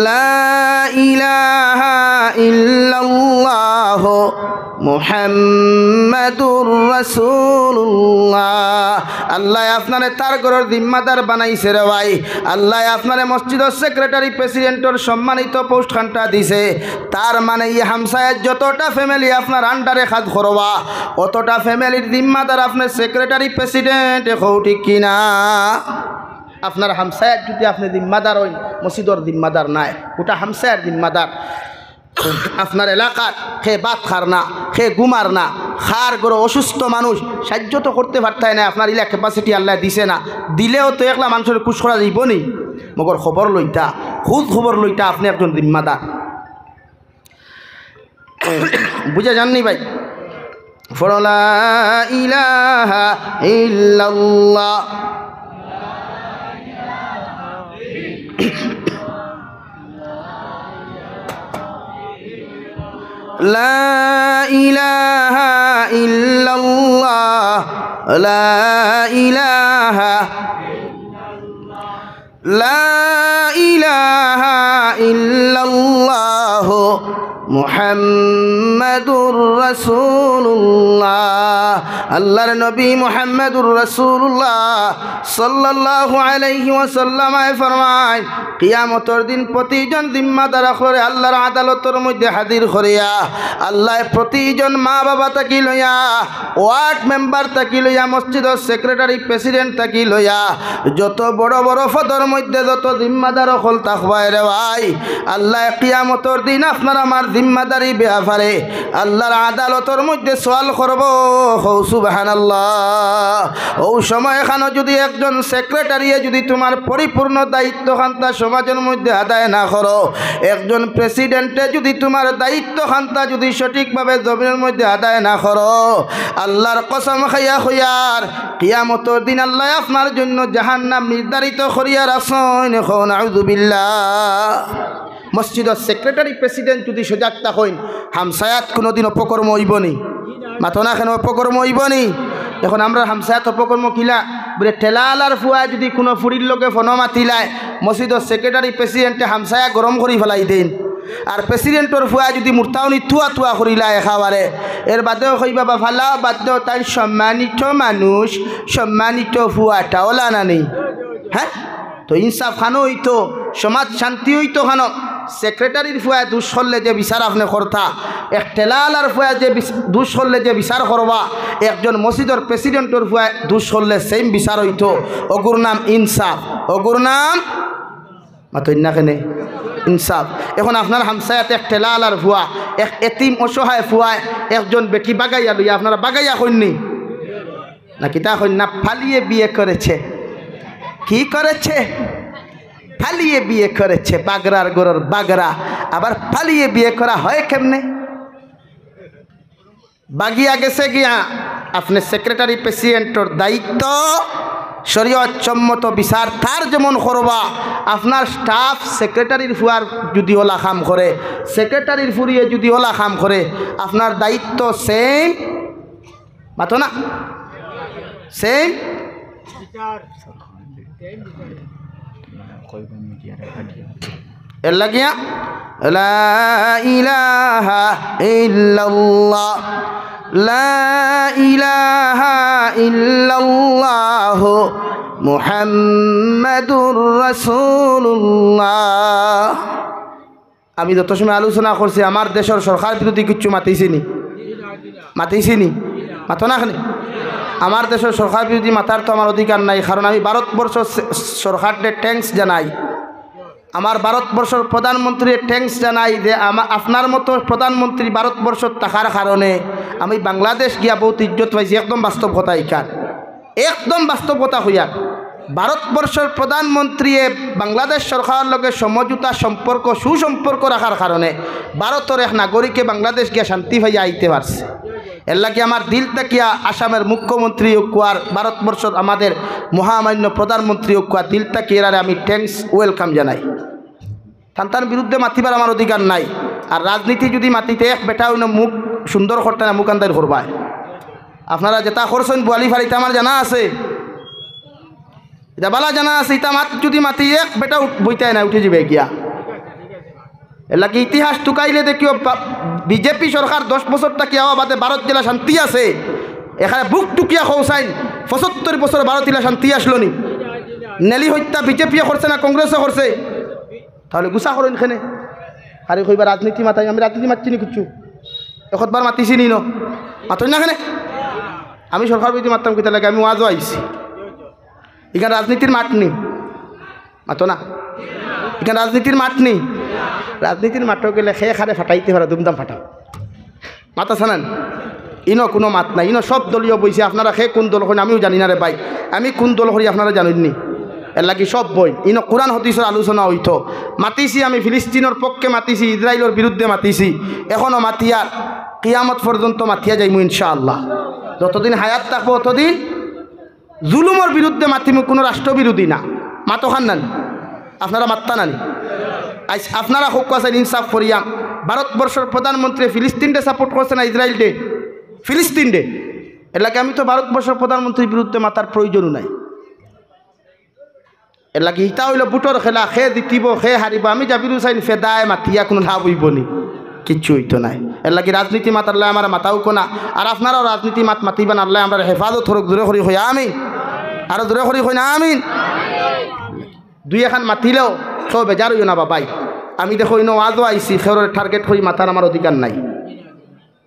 لا إله إلا الله محمد رسول الله. আল্লায় আপনারে তার ঘরর জিম্মাদার বানাইছে রে ভাই। আল্লায় আপনারে মসজিদর সেক্রেটারি প্রেসিডেন্টর সম্মানিত পোস্ট খানটা দিছে। তার মানে ই হামসায়ার যতটা ফ্যামিলি আপনার আন্ডারে কাজ করবা, অতটা ফ্যামিলির জিম্মাদার আপনার সেক্রেটারি প্রেসিডেন্ট, কও ঠিক কিনা? আপনার হামসায়ার যুদি আপনে জিম্মাদার অইন, মসজিদর জিম্মাদার নায়, ওটা হামসায়ার জিম্মাদার। আপনার এলাকার কে ভাত খার না, কে ঘুমার না, কার ঘরো অসুস্থ মানুষ, সাহায্য তো করতে পারতায় না, আপনার ইলা capacity আল্লায় দিছে না, দিলেও তো একলা মানষর খুশ করা যাইবো নি, মগর খবর লইতা, খুদ খবর লইতা, আপনে একজন জিম্মাদার। বুঝা যাননি ভাই? পড়ো, লা ইলাহা ইল্লাল্লাহ। لا إله إلا الله. لا إله. لا إله إلا الله محمد رسول الله. আল্লাহর নবী মুহাম্মদুর রাসূলুল্লাহ সাল্লাল্লাহু আলাইহি ওয়াসাল্লামে ফরমায়, কিয়ামতর দিন প্রতিজন জিম্মাদার অকলরে আল্লাহর আদালতর মধ্যে হাজির করিয়া, আল্লায় প্রতিজন মা বাবা থাকি লইয়া, ওয়ার্ড মেম্বার থাকি লইয়া, মসজিদর সেক্রেটারি প্রেসিডেন্ট থাকি লইয়া, যত বড় বড় পদর মধ্যে যত জিম্মাদার অকল থাকবায় রে ভাই, আল্লায় কিয়ামতর দিন আপনার আমার জিম্মাদারি ব্যাপারে আল্লাহর আদালতর মধ্যে সওয়াল করবো। কও সুবহানাল্লাহ। অউ সময় খানো যুদি একজন সেক্রেটারিয়ে যুদি তুমার পরিপূর্ণ দায়িত্ব খান্তা সমাজর মধ্যে আদায় না করো, একজন প্রেসিডেন্টে যুদি তুমার দায়িত্ব খান্তা যুদি সঠিকভাবে জমিনর মধ্যে আদায় না করো, আল্লাহর কসম খাইয়া কইয়ার, কিয়ামতর দিন আল্লায় আপনার জন্য জাহান্নাম নির্ধারিত করিয়া রাখছইন। কও নাউজুবিল্লাহ। মসজিদর সেক্রেটারি প্রেসিডেন্ট যুদি সজাগ থাকইন, হামসায়াত কুনুদিন অপকর্ম অইবো নি? মাতো না কেনে, অপকর্ম অইবো নি? এখন আমরার হামসায়াত অপকর্ম কিলা? বুলে, ঠেলাআলার ফুয়ায় যুদি কুনু ফুড়ির লগে ফোনো মাতিলায়, মসজিদর সেক্রেটারি প্রেসিডেন্টে হামসায়া গরম করি ফালাই দেইন। আর প্রেসিডেন্টর ফুয়ায় যুদি মুরতাউনি তুয়া তুয়া করিলায় একেবারে, এর বাদেও কইবা, বা ফালাও, বাদ দেও, তাইন সম্মানিত মানুষ, সম্মানিত ফুয়াটা, অলা না নি? হ্যাঁ? তো ইনসাফ খানো অইতো, সমাজ শান্তি অইতো খানো। সেক্রেটারির ফুয়ায় দুষ করলে যে বিচার আপনে করতা, এক ঠেলাআলার ফুয়ায় যে বিচ-, দুষ করলে যে বিচার করবা, একজন মসজিদর প্রেসিডেন্টর ফুয়ায় দুষ করলে সেম বিচার অইতো। অগুর নাম ইনসাফ, অগুর নাম, মাতইন না কেনে, ইনসাফ। এখন আপনার হামসায়াত এক ঠেলাআলার ফুয়া, এক এতিম অসহায় ফুয়ায় একজন বেটি বাগাইয়া লইয়া, আপনারা বাগাইয়া কইন নি? না কিতা কইন না, ফালিয়ে বিয়ে করেছে। কি করেছে? ফালিয়ে বিয়ে করেছে, বাগরার ঘরর বাগরা। আবার ফালিয়ে বিয়ে করা হয় কেমনে? বাগিয়া গেছে গিয়া, আপনে সেক্রেটারি প্রেসিডেন্টর দায়িত্ব, শরীয়ত সম্মত বিচার তার যেমন করবা, আপনার স্টাফ সেক্রেটারির ফুয়ার যুদি অলা কাম করে, সেক্রেটারির ফুড়িয়ে যুদি অলা কাম করে, আপনার দায়িত্ব সেম। মাতো না? সেম? এর লাগিয়া, লা ইলাহা ইল্লাল্লাহ, লা ইলাহা ইল্লাল্লাহ মুহাম্মাদুর রাসূলুল্লাহ। আমি যত সময় আলোচনা করছি, আমার দেশর সরকার বিরোধী কিচ্ছু মাতিছি নি? মাতিছি নি? মাতো না কেনে? আমার দেশর সরকার বিরোধী মাতার তো আমার অধিকার নাই, কারণ আমি ভারতবর্ষ সে-, সরকাররে thanks জানাই। আমার ভারতবর্ষর প্রধানমন্ত্রীরে thanks জানাই যে আমা-, আপনার মতো প্রধানমন্ত্রী ভারতবর্ষত থাকার কারণে আমি বাংলাদেশ গিয়া বউত ইজ্জত পাইছি। একদম বাস্তব কথা ইখান, একদম বাস্তব কথা কইয়ার। ভারতবর্ষর প্রধানমন্ত্রীয়ে বাংলাদেশ সরকারর লগে সমঝোতা সম্পর্ক, সুসম্পর্ক রাখার কারণে ভারতর এক নাগরিকে বাংলাদেশ গিয়া শান্তি পাইয়া আইতে পারছে। এরলাগি আমার দিল থাকিয়া আসামর মুখ্যমন্ত্রী অউক্কা আর ভারতবর্ষর আমাদের মহামান্য প্রধানমন্ত্রী অউক্কা, দিল থাকিয়া এরারে আমি thanks, welcome জানাই। তান তান বিরুদ্ধে মাতিবার আমার অধিকার নাই। আর রাজনীতি যুদি মাতিতে এক বেটা অইন মুখ সুন্দর করতা না, মুখ আন্দাইর করবায়। আপনারা যেতা করছইন বুয়ালিফাড়াত আমার জানা আছে, ইতা বালা জানা আছে, ইতা মাত যুদি মাতি এক বেটা উঠ-, বইতায় না, উঠি যিবায় গিয়া। এরলাগি ইতিহাস তুকাইলে দেখিও, বা-, বিজেপি সরকার দশ বছর থাকিয়া আওয়া বাদে ভারত যেলা শান্তি আছে, এখানে বুক টুকিয়া কও চাইন, পঁচাত্তর বছর ভারত ইলা শান্তি আছলো নি? নেলি হত্যা বিজেপিয়ে করছে না কংগ্রেসে করছে? তাইলে গুছা করইন কেনে? আরে কইবা রাজনীতি মাতাই, আমি রাজনীতি মাতছি নি কিচ্ছু? একবার মাতিছি নি ন? মাতইন না কেনে? আমি সরকার বিরোধী মাততাম কিতার লাগি? আমি ওয়াজও আইছি। ইখান রাজনীতির মাত নি? মাতো না। ইখান রাজনীতির মাত নি? রাজনীতির মাতো গেলে কে কারে ফাটাইতে পারে, দুমদাম ফাটাও। মাত আছে না নি? ইনো কুনু মাত নাই, ইনো সব দলীয় বইছে। আপনারা কে কুন দল কইন আমিও জানি না রে ভাই, আমি কুন দল করি আপনারা জানইন নি? এরলাগি সব বইন, ইনো কোরআন হাদিসর আলোচনা অইতো। মাতিছি আমি, ফিলিস্তিনর পক্ষে মাতিছি, ইসরাইলর বিরুদ্ধে মাতিছি, এখনো মাতিয়ার, কিয়ামত পর্যন্ত মাতিয়া যাইমু ইনশাআল্লাহ। যতদিন হায়াত থাকবো অতদিন জুলুমর বিরুদ্ধে মাতিমু, কুনু রাষ্ট্রবিরোধী না। মাতো খান না নি? আপনারা মাততা না নি? আইজ আপনারা কউক্কা চাইন ইনসাফ করিয়া, ভারতবর্ষর প্রধানমন্ত্রী ফিলিস্তিনরে support করছে না ইসরাইলরে? ফিলিস্তিনরে। এরলাগি আমি তো ভারতবর্ষর প্রধানমন্ত্রীর বিরুদ্ধে মাতার প্রয়োজনও নাই। এরলাগি ইতা অইলো ভোটর খেলা, কে জিতিবো, কে হারিবো। আমি জাবির হুসাইন ফেদায় মাতিয়া কুনু লাভ অইবো নি? কিচ্ছু অইতো নায়। এরলাগি রাজনীতি মাতার লাগি আমারে মাতাউক্কা না, আর আপনারাও রাজনীতি মাত মাতিবা না। আল্লায় আমরারে হেফাজত করউক, জোরে করি কই আমিন। আরো জোরে করি কই না আমিন। দুই এখান মাতিলেও কেউ বেজার অইও না বাবাই। আমি দেখো ইনো ওয়াজও আইছি, কেউরে target করি মাতার আমার অধিকার নাই।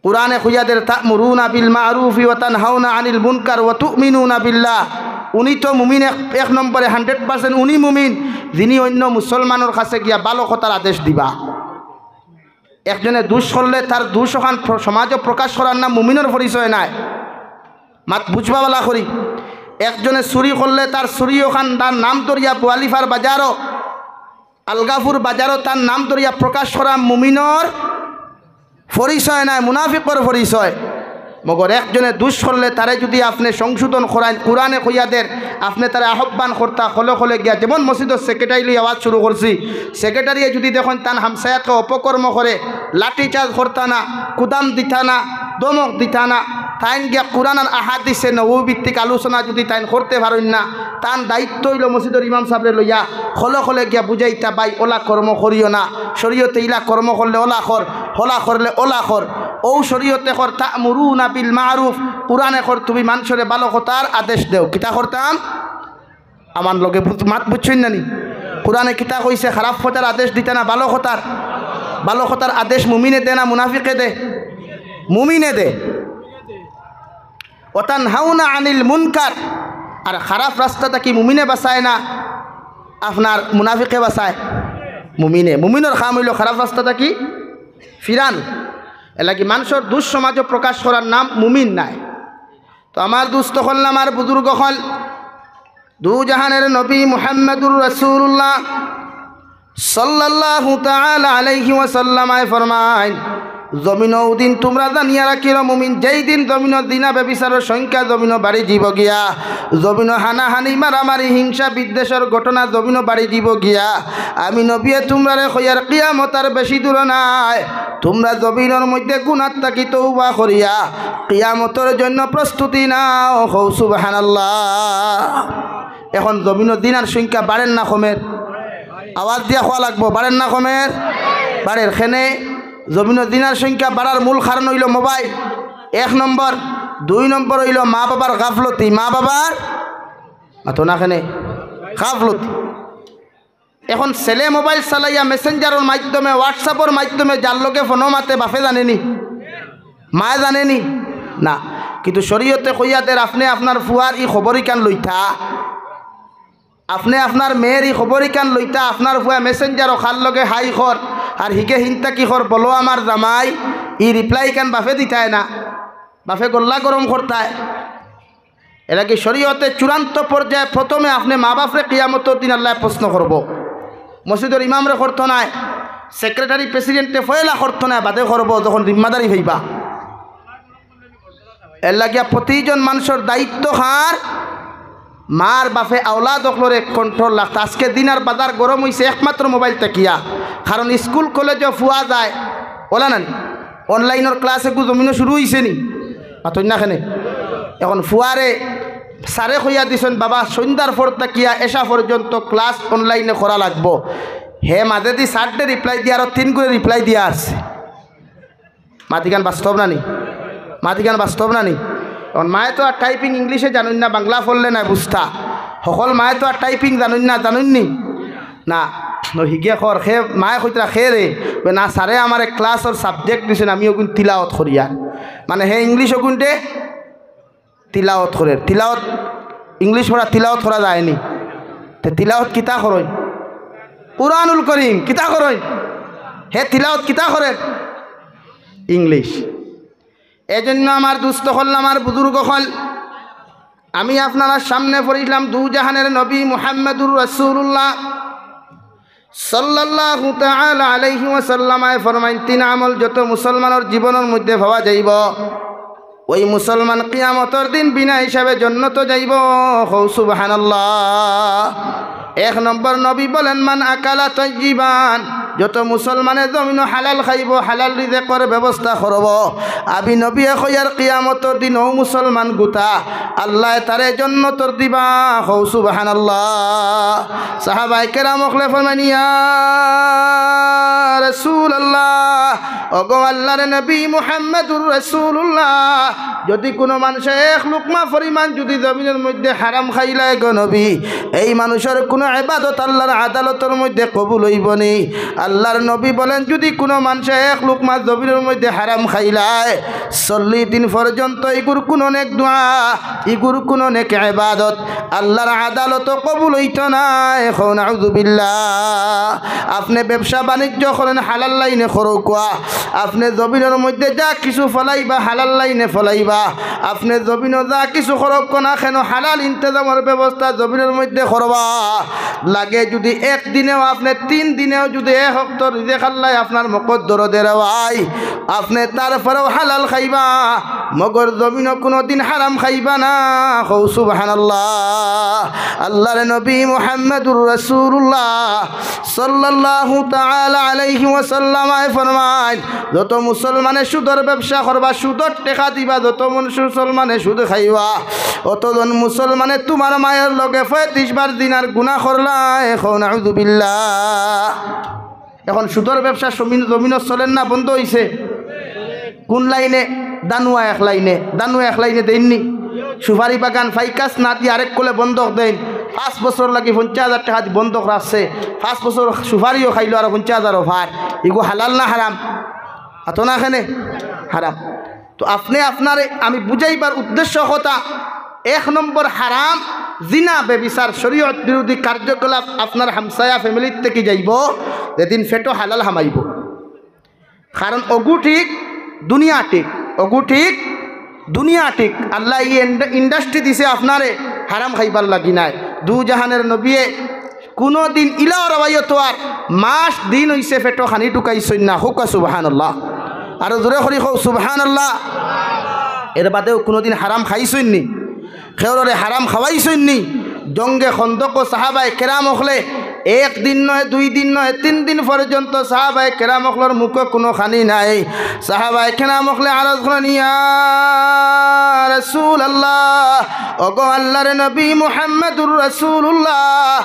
কোরআনে কইয়া দের, "তা'মুরুনা বিল মা'রুফি ওয়া তানহাউনা আনিল মুনকার ওয়া তু'মিনুনা বিল্লাহ।" উনি তো মুমিন এক, এক নম্বরে, hundred percent উনি মুমিন, যিনি অইন্য মুসলমানর কাছে গিয়া ভালো কথার আদেশ দিবা। একজনে দুষ করলে তার দুষ অখান প্র-, সমাজো প্রকাশ করার নাম মুমিনর পরিচয় নায়। মাত বুঝবা বালা করি। একজনে চুরি করলে তার চুরি অখান তার নাম ধরিয়া বুয়ালিফাড়ার বাজারো, আলগাপুর বাজারো তার নাম ধরিয়া প্রকাশ করা মুমিনর পরিচয় নায়, মুনাফিকর পরিচয়। মগর একজনে দুষ করলে তারে যুদি আপনে সংশোধন করাইন, কোরআনে কইয়া দের, আপনে তারে আহ্বান করতা, খলে খলে গিয়া, যেমন মসজিদর secretary লইয়া ওয়াজ শুরু করছি, secretary-এ যুদি দেখইন তান হামসায়াতরে অপকর্ম করে, লাঠিচার্জ করতা না, কুদাম দিতা না, ধমক দিতা না, তাইন গিয়া কোরআন আর আহাদিসে নববী ভিত্তিক আলোচনা যুদি তাইন করতে পারইন না, তান দায়িত্ব অইলো মসজিদর ইমাম সাবরে লইয়া খলে খলে গিয়া বুঝাইতা, "ভাই, অলা কর্ম করিও না, শরীয়তে ইলা কর্ম করলে অলা কর, হলা করলে অলা কর।" অউ শরীয়তে কর, "তা'মুরুনা বিল মা'রুফ", কোরআনে কর, "তুমি মানষরে ভালো কথার আদেশ দেও।" কিতা করতাম? আমার লগে বুঝ-, মাত বুঝছইন না নি? কোরআনে কিতা কইছে? খারাপ কথার আদেশ দিতা না, ভালো কথার? ভালো কথার আদেশ মুমিনে দে না মুনাফিকে দে? মুমিনে দে। "ওয়া তানহাউনা আনিল মুনকার", আর খারাপ রাস্তা থাকি মুমিনে বাঁচায় না, আপনার মুনাফিকে বাঁচায়? মুমিনে। মুমিনর কাম অইলো খারাপ রাস্তা থাকি ফিরান। এরলাগি মানষর দুষ সমাজো প্রকাশ করার নাম মুমিন নায়। তো আমার দুস্ত অকল, আমার বুজুর্গ অকল, দু জাহানের নবী মুহাম্মাদুর রাসূলুল্লাহ সাল্লাল্লাহু তাআলা আলাইহি ওয়াসাল্লামায় ফরমাইন, জমিনো অউ দিন তুমরা জানিয়া রাখিও মুমিন, যেই দিন জমিনো জিনা ব্যভিচারর সংখ্যা জমিনো বাড়ি যিবো গিয়া, জমিনো হানাহানি, মারামারি, হিংসা, বিদ্বেষর ঘটনা জমিনো বাড়ি যিবো গিয়া, আমি নবিয়ে তুমরারে কইয়ার কিয়ামত আর বেশি দূর নায়। তুমরা জমিনর মধ্যে গুনাহ থাকি তওবা করিয়া কিয়ামতর জন্য প্রস্তুতি নাও। কও সুবহানাল্লাহ। এখন জমিনো জিনার সংখ্যা বাড়ের না কমের? আওয়াজ দিয়া কওয়া লাগবো, বাড়ের না কমের? বাড়ের। কেনে? জমিনো জিনার সংখ্যা বাড়ার মূল কারণ অইলো মোবাইল, এক নম্বর। দুই নম্বর অইলো মা বাবার গাফলতি, মা বাবার, মাতো না কেনে, গাফলতি। এখন ছেলে মোবাইল চালাইয়া মেসেঞ্জারর মাধ্যমে, WhatsApp-অর মাধ্যমে যার লগে ফোনো মাতে, বাপে জানে নি, মায়ে জানে নি? না। কিন্তু শরীয়তে কইয়া দের, আপনে আপনার ফুয়ার ই খবর ইখান লইতা। আপনে আপনার মেয়ের ই খবর ইখান লইতা, আপনার ফুয়া Messenger-ও খার লগে হাই কর, আর হিগে হিনতা কি কর, বলো আমার জামাই, ই reply ইখান বাফে দিতায় না, বাফে গল্লা গরম করতায়। এর লাগি শরীয়তে চূড়ান্ত পর্যায়ে প্রথমে আপনে মা বাফরে কিয়ামতর দিন আল্লায় প্রশ্ন করবো। মসজিদর ইমামরে করতো নায়, secretary president-এ পয়লা করতো নায়, বাদে করবো যখন জিম্মাদারি পাইবা। এর লাগিয়া প্রতিজন মানষর দায়িত্ব কার, মার বাফে আওলাদ অকলরে control রাখতা। আজকে দিন আর বাজার গরম অইছে একমাত্র mobile থাকিয়া, কারণ স্কুল কলেজও ফুয়া যায়, অলা নানি? Online-র class এগু জমিনো শুরু অইছে নি? মাতইন না কেনে? এখন ফুয়ারে স্যারে কইয়া দিছইন, "বাবা, সন্ধ্যার পর থাকিয়া এশা পর্যন্ত class online-এ করা লাগবো।" হে মাঝেদি চারটে reply দিয়া আরো তিন গুরে reply দিয়া আছে। মাতিখান বাস্তব না নি? মাতিখান বাস্তব না নি? এখন মায়ে তো আর typing English-এ জানইন না, বাংলা পড়লে নায় বুঝতা। হকল মায়ে তো আর typing জানইন না, জানইন নি? না, ও হিগে কর, হে মায়ে কইতরা, "হে রে?" কয়, "না স্যারে আমারে class-র subject দিছইন, আমি অগুন তিলাওত করিয়ার।" মানে হে English অগুনরে তিলাওত করের। তিলাওত, English পড়া তিলাওত করা যায় নি? তে তিলাওত কিতা করইন? কুরআনুল করিম। কিতা করইন? হে তিলাওত কিতা করের? English। এজন্য আমার দুস্ত অকল, আমার বুজুর্গ অকল, আমি আপনারার সামনে পড়ছিলাম দু জাহানের নবী মুহাম্মাদুর রাসূলুল্লাহ সাল্লাল্লাহু তাআলা আলাইহি ওয়াসাল্লামায় ফরমাইন, তিন আমল যত মুসলমানর জীবনর মধ্যে পাওয়া যাইবো, ওই মুসলমান কিয়ামতর দিন বিনা হিসাবে জন্নতো যাইবো। কও সুবহানাল্লাহ। এক নম্বর নবী বলেন, "মান আকালা তাইয়িবান", যত মুসলমানে জমিনো হালাল খাইবো, হালাল রিজেকর ব্যবস্থা করবো, আমি নবীয়ে কইয়ার কিয়ামতর দিন অউ মুসলমান গুতা আল্লায় তারে জন্নতর দিবা। কও সুবহানাল্লাহ। সাহাবায়ে কেরাম অকলে ফরমাইন, "ইয়া রাসূলুল্লাহ, ওগো আল্লাহর নবী মুহাম্মাদুর রাসূলুল্লাহ, যদি কুনু মানষে এক লুকমা পরিমাণ যদি জমিনর মধ্যে হারাম খাইলায় গো নবী, এই মানুষর কুনু ইবাদত আল্লাহর আদালতর মধ্যে কবুল অইবো নি?" আল্লাহর নবী বলেন, যদি কুনু মানষে এক লুকমা জমিনর মধ্যে হারাম খাইলায়, চল্লিশ দিন পর্যন্ত ইগুর কুনু নেক দোয়া, ইগুর কুনু নেক ইবাদত আল্লাহর আদালতো কবুল অইতো নায়। কও নাউজুবিল্লাহ। আপনে ব্যবসা বাণিজ্য করইন, হালাল লাইনে করউক্কা। আপনে জমিনর মধ্যে যা কিছু ফলাইবা, হালাল লাইনে ফলাইবা। আপনে জমিনো যা কিছু করউক্কা না কেনে, হালাল ইন্তেজামর ব্যবস্থা জমিনর মধ্যে করবা। লাগে যদি এক দিনেও, আপনে তিন দিনেও যদি এক অক্ত রিজেক আল্লায় আপনার মকদ্দরো দেয় রে ভাই, আপনে তারপরেও হালাল খাইবা, মগর জমিনো কুনুদিন হারাম খাইবা না। কও সুবহানাল্লাহ। আল্লাহর নবী মুহাম্মাদুর রাসূলুল্লাহ সাল্লাল্লাহু তাআলা আলাইহি ওয়াসাল্লামায় ফরমাইন, যত মুসলমানে সুদর ব্যবসা করবা, সুদর টেকা দিবা, যত মন-, মুসলমানে সুদ খাইবা, অতজন মুসলমানে তুমার মায়ের লগে পঁয়ত্রিশ বার জিনার গুনা করলায়। কও নাউজুবিল্লাহ। এখন সুদর ব্যবসা জমিন, জমিনো চলের না, বন্ধ অইছে? কুন লাইনে? দানুয়া এক লাইনে, দানুয়া এক লাইনে দেইন নি? সুপারি বাগান ফাইকাস না দিয়া আরেক কলে বন্ধক দেইন, পাঁচ বছর লাগি পঞ্চাশ হাজার টেকা দি বন্ধক রাখছে, পাঁচ বছর সুপারিও খাইলো আর পঞ্চাশ হাজারও ফার। ইগু হালাল না হারাম? আতো না কেনে? হারাম। তো আপনে আপনারে আমি বুঝাইবার উদ্দেশ্য কথা, এক নম্বর হারাম, জিনা, ব্যভিচার, শরীয়ত বিরোধী কার্যকলাপ আপনার হামসায়া ফ্যামিলির থাকি যাইবো, যেদিন পেটো হালাল হামাইবো। কারণ অগু ঠিক, দুনিয়া ঠিক, অগু ঠিক, দুনিয়া ঠিক। আল্লায় ই ইন্ড-, industry দিছে আপনারে হারাম খাইবার লাগি নায়। দু জাহানের নবীয়ে কুনুদিন ইলাও রওয়ায়তো আর মাস দিন অইছে পেটো খানি ঢুকাইছইন না। কউক্কা সুবহানাল্লাহ। আরো জোরে করি কও সুবহানাল্লাহ। এর বাদেও কুনুদিন হারাম খাইছইন নি? কেউররে হারাম খাওয়াইছইন নি? জঙ্গে খন্দকো সাহাবায়ে কেরাম অকলে এক দিন নয়, দুই দিন নয়, তিন দিন পর্যন্ত সাহাবায়ে কেরাম অকলর মুখো কুনু খানি নাই। সাহাবায়ে কেরাম অকলে আরজ করইন, ইয়া রাসূলুল্লাহ, ওগো আল্লাহর নবী মুহাম্মাদুর রাসূলুল্লাহ,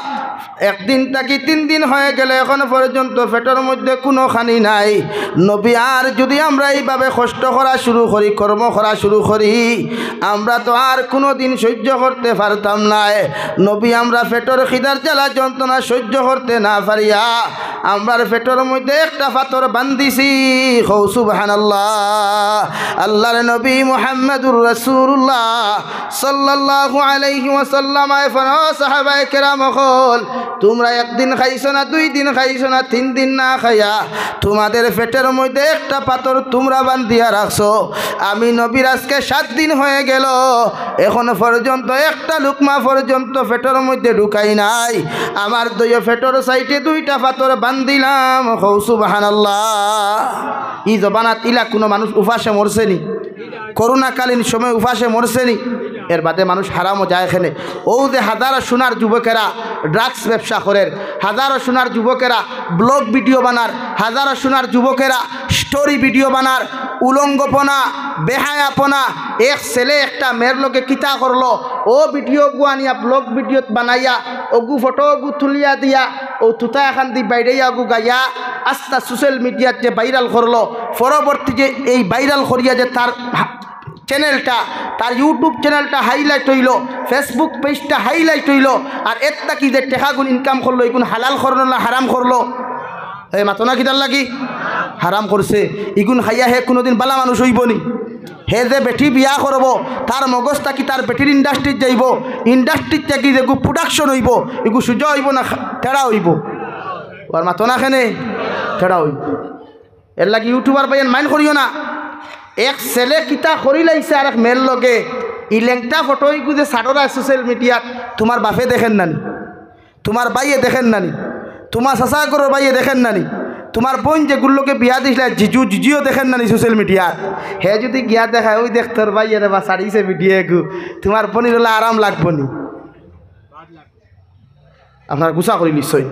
একদিন থাকি তিন দিন হয়ে গেল, এখন পর্যন্ত পেটর মধ্যে কুনু খানি নাই। নবী, আর যুদি আমরা এইভাবে কষ্ট করা শুরু করি, কর্ম করা শুরু করি, আমরা তো আর কুনুদিন সহ্য করতে পারতাম নায়। নবী, আমরা পেটর খিদার জ্বালা যন্ত্রণা সহ্য করতে না পারিয়া আমরার পেটর মধ্যে একটা পাথর বান্ধিছি। কও সুবহানাল্লাহ। আল্লাহর নবী মুহাম্মাদুর রাসূলুল্লাহ সাল্লাল্লাহু আলাইহি ওয়াসাল্লাম আয় ফরমায়, সাহাবায়ে কেরাম অকল, তুমরা একদিন খাইছো না, দুই দিন খাইছো না, তিন দিন না খাইয়া তুমাদের পেটর মধ্যে একটা পাথর তুমরা বান্ধিয়া রাখছো। আমি নবীর আজকে সাত দিন হয়ে গেল, এখন পর্যন্ত একটা লুকমা পর্যন্ত পেটর মধ্যে ঢুকাই নাই। আমার দুইও পেটর সাইডে দুইটা পাথর বান্ধিলাম। কও সুবহানাল্লাহ। ই জমানাত ইলা কুনু মানুষ উপাসে মরছে নি? করোনাকালীন সময় উপাসে মরছে নি? এর বাদে মানুষ হারামো যায় কেনে। অউ যে হাজারো সোনার যুবকেরা ড্রাগস ব্যবসা করের, হাজারো সোনার যুবকেরা ব্লগ ভিডিও বানার, হাজারো সোনার যুবকেরা স্টোরি ভিডিও বানার, উলঙ্গপনা, বেহায়াপনা। এক ছেলে একটা মেয়ের লগে কিতা করলো, অউ ভিডিওগু আনিয়া ব্লগ ভিডিওত বানাইয়া, অগু ফটোগু তুলিয়া দিয়া, অউ তুতা এখান দি বাইরাইয়া অগু গাইয়া, আস্তা সোশ্যাল মিডিয়াত যে ভাইরাল করলো, পরবর্তী যে এই ভাইরাল করিয়া যে তার চ্যানেলটা, তার YouTube চ্যানেলটা হাইলাইট অইলো, Facebook পেজটা হাইলাইট অইলো, আর এর থাকি যে টেকাগুন ইনকাম করলো, ইগুন হালাল করলো না হারাম করলো? এ মাতো না কিতার লাগি? হারাম করছে। ইগুন খাইয়া হে কুনুদিন বালা মানুষ অইবো নি? হে যে বেটি বিয়া করবো, তার মগজ থাকি তার বেটির ইন্ডাস্ট্রিত যাইবো, ইন্ডাস্ট্রিত থাকি যেগু প্রোডাকশন অইবো, ইগু সুজা অইবো না খা-, তেড়া অইবো? আর মাতো না কেনে? তেড়া অইবো। এর লাগি ইউটিউবার ভাইয়াইন মাইন্ড করিও না। এক ছেলে কিতা করিলাইছে আর এক মেয়ের লগে, ই লেংটা ফটো ইগু যে ছাড়রায় সোশ্যাল মিডিয়াত, তুমার বাপে দেখের না নি? তুমার ভাইয়ে দেখের না নি? তুমার চাচা ঘরর ভাইয়ে দেখের না নি? তুমার বইন যেগুর লগে বিয়া দিছলায়, জিজু জিজিও দেখের না নি সোশ্যাল মিডিয়াত? হে যুদি গিয়া দেখায়, "ওই দেখ তোর ভাইয়ে রে বা ছাড়িছে ভিডিও এগু", তুমার বইনর অলা আরাম লাগবো নি? আপনারা গুছা করিলিছইন।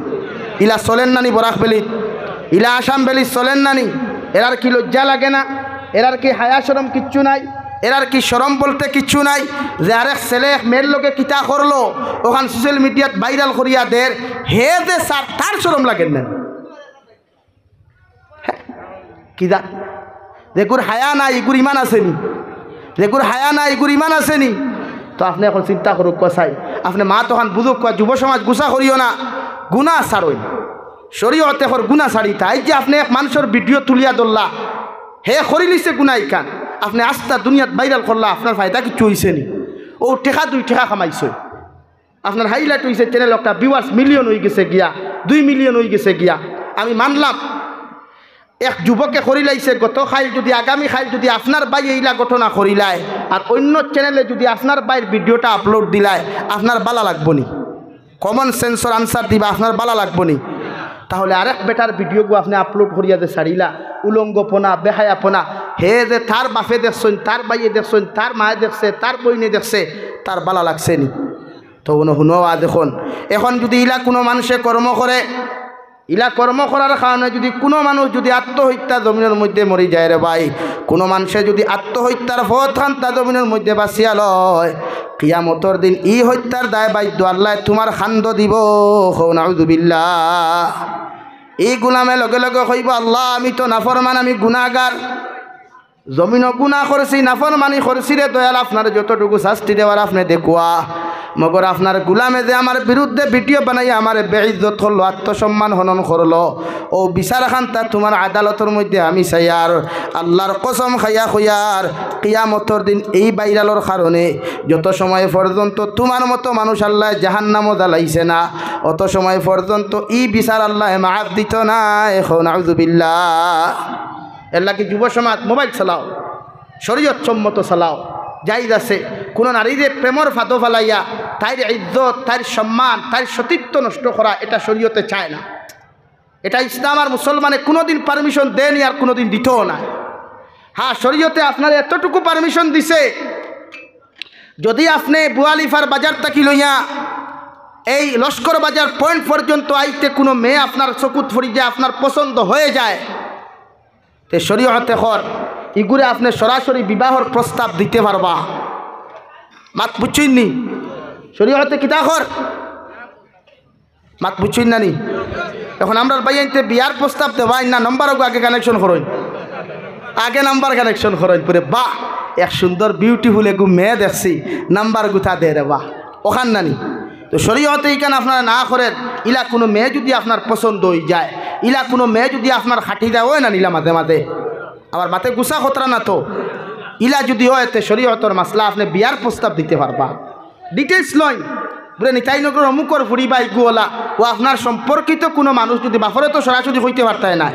ইলা চলের না নি বরাক ভ্যালিত? ইলা আসাম ভ্যালিত চলের না নি? এরার কি লজ্জা লাগে না? এরার কি হায়া শরম কিচ্ছু নাই? এরার কি শরম বলতে কিচ্ছু নাই? যে আরেক ছেলে এক মেয়ের লগে কিতা করলো, অখান সোশ্যাল মিডিয়াত ভাইরাল করিয়া দের, হে যে ছাড়, তার শরম লাগের না? কিতা? যেগুর হায়া নাই, ইগুর ইমান আছে নি? যেগুর হায়া নাই, ইগুর ইমান আছে নি? তো আপনে অখন চিন্তা করউক্কা চাই, আপনে মাত অখান বুঝউক্কা, যুব সমাজ গুছা করিও না, গুনা ছাড়ইন। শরীয়তে কর গুনা ছাড়িতা। এই যে আপনে এক মানষর ভিডিও তুলিয়া ধরলা, হে করিলিছে গুনা ইখান, আপনে আস্তা দুনিয়াত ভাইরাল করলা, আপনার ফায়দা কিচ্ছু অইছে নি? অউ টেকা দুই টেকা কামাইছইন। আপনার হাইলাইট অইছে চ্যানেল একটা, ভিউয়ার্স মিলিয়ন অইগেছে গিয়া, দুই মিলিয়ন অইগেছে গিয়া। আমি মানলাম, এক যুবকে করিলাইছে, গত কাইল যুদি, আগামী কাইল যুদি আপনার ভাইয়ে ইলা ঘটনা করিলায়, আর অইন্য চ্যানেলে যুদি আপনার ভাইর ভিডিওটা আপলোড দিলায়, আপনার বালা লাগবো নি? কমন সেন্সর আনসার দিবা, আপনার বালা লাগবো নি? তাহলে আরেক বেটার ভিডিওগু আপনে আপলোড করিয়া যে ছাড়িলা, উলঙ্গপনা, বেহায়াপনা, হে যে তার বাপে দেখছইন, তার ভাইয়ে দেখছইন, তার মায়ে দেখছে, তার বইনে দেখছে, তার বালা লাগছে নি? তো হুনো, হুনো আজ অখন, অখন যুদি ইলা কুনু মানষে কর্ম করে, ইলা কর্ম করার কারণে যুদি কুনু মানুষ যুদি আত্মহত্যা জমিনর মধ্যে মরি যায় রে ভাই, কুনু মানষে যুদি আত্মহত্যার পথ খান্তা জমিনর মধ্যে বাছিয়া লয়, কিয়ামতর দিন ই হত্যার দায় বাধ্য আল্লায় তুমার কান্দো দিবো। কও নাউজুবিল্লাহ। ই গুলামে লগে লগে কইবো, "আল্লাহ, আমি তো নাফরমান, আমি গুনাগার।" জমিনো গুনা করছি, নাফরমানি করছি রে দয়াল, আপনার যতটুকু শাস্তি দেওয়ার আপনে দেখুয়া। মগর আপনার গুলামে যে আমার বিরুদ্ধে ভিডিও বানাইয়া আমারে বেইজ্জত করলো, আত্মসম্মান হনন করলো, অউ বিচার খান্তা তুমার আদালতর মধ্যে আমি চাইয়ার। আল্লাহর কসম খাইয়া কইয়ার, কিয়ামতর দিন এই ভাইরালর কারণে যত সময় পর্যন্ত তুমার মতো মানুষ আল্লায় জাহান্নামো জ্বালাইছে না, অত সময় পর্যন্ত ই বিচার আল্লায় মাফ দিতো নায়। কও নাউজুবিল্লাহ। এর লাগি যুব সমাজ মোবাইল চালাও, শরীয়ত সম্মত চালাও, জায়েজ আছে। কুনু নারীরে প্রেমর ফাঁদো ফালাইয়া তাইর ইজ্জত, তাইর সম্মান, তাইর সতীত্ব নষ্ট করা, এটা শরীয়তে চায় না। এটা ইসলাম আর মুসলমানে কুনুদিন পারমিশন দেয়নি আর কুনুদিন দিতও না। হ্যাঁ, শরীয়তে আপনারে এতটুকু পারমিশন দিছে, যুদি আপনে বুয়ালিফার বাজার থাকি লইয়া এই লস্কর বাজার পয়েন্ট পর্যন্ত আইতে কুনু মেয়ে আপনার চকুত পড়ি যায়, আপনার পছন্দ হয়ে যায়, তে শরীয়তে কর, ইগুরে আপনে সরাসরি বিবাহর প্রস্তাব দিতে পারবা। মাত বুঝছইন নি? শরীয়তে কিতা কর? মাত বুঝছইন না নি? এখন আমরার ভাইয়াইন্তে বিয়ার প্রস্তাব দেওয়াইন না, নাম্বার ওগু আগে কানেকশন করইন, আগে নাম্বার কানেকশন করইন। পরে বাহ, এক সুন্দর বিউটিফুল এগু মেয়ে দেখছি, নাম্বার গুতা দে রে বাহ, অখান না নি? তো শরীয়তে ইখান আপনারা না করের। ইলা কুনু মেয়ে যুদি আপনার পছন্দ অইযায়, ইলা কুনু মেয়ে যুদি আপনার খাটি দেয়, অয় না নি ইলা মাঝে মাঝে, আবার মাতে গুছা খতরা না তো, ইলা যুদি অয়, তে শরীয়তর মাসলা আপনে বিয়ার প্রস্তাব দিতে পারবা। ডিটেইলস লইন, বুলে নিতাইনগরর অমুকর ফুড়ি বা ইগু অলা, ও আপনার সম্পর্কিত কুনু মানুষ যুদি, বাফরে তো সরাসরি কইতে পারতায় নায়,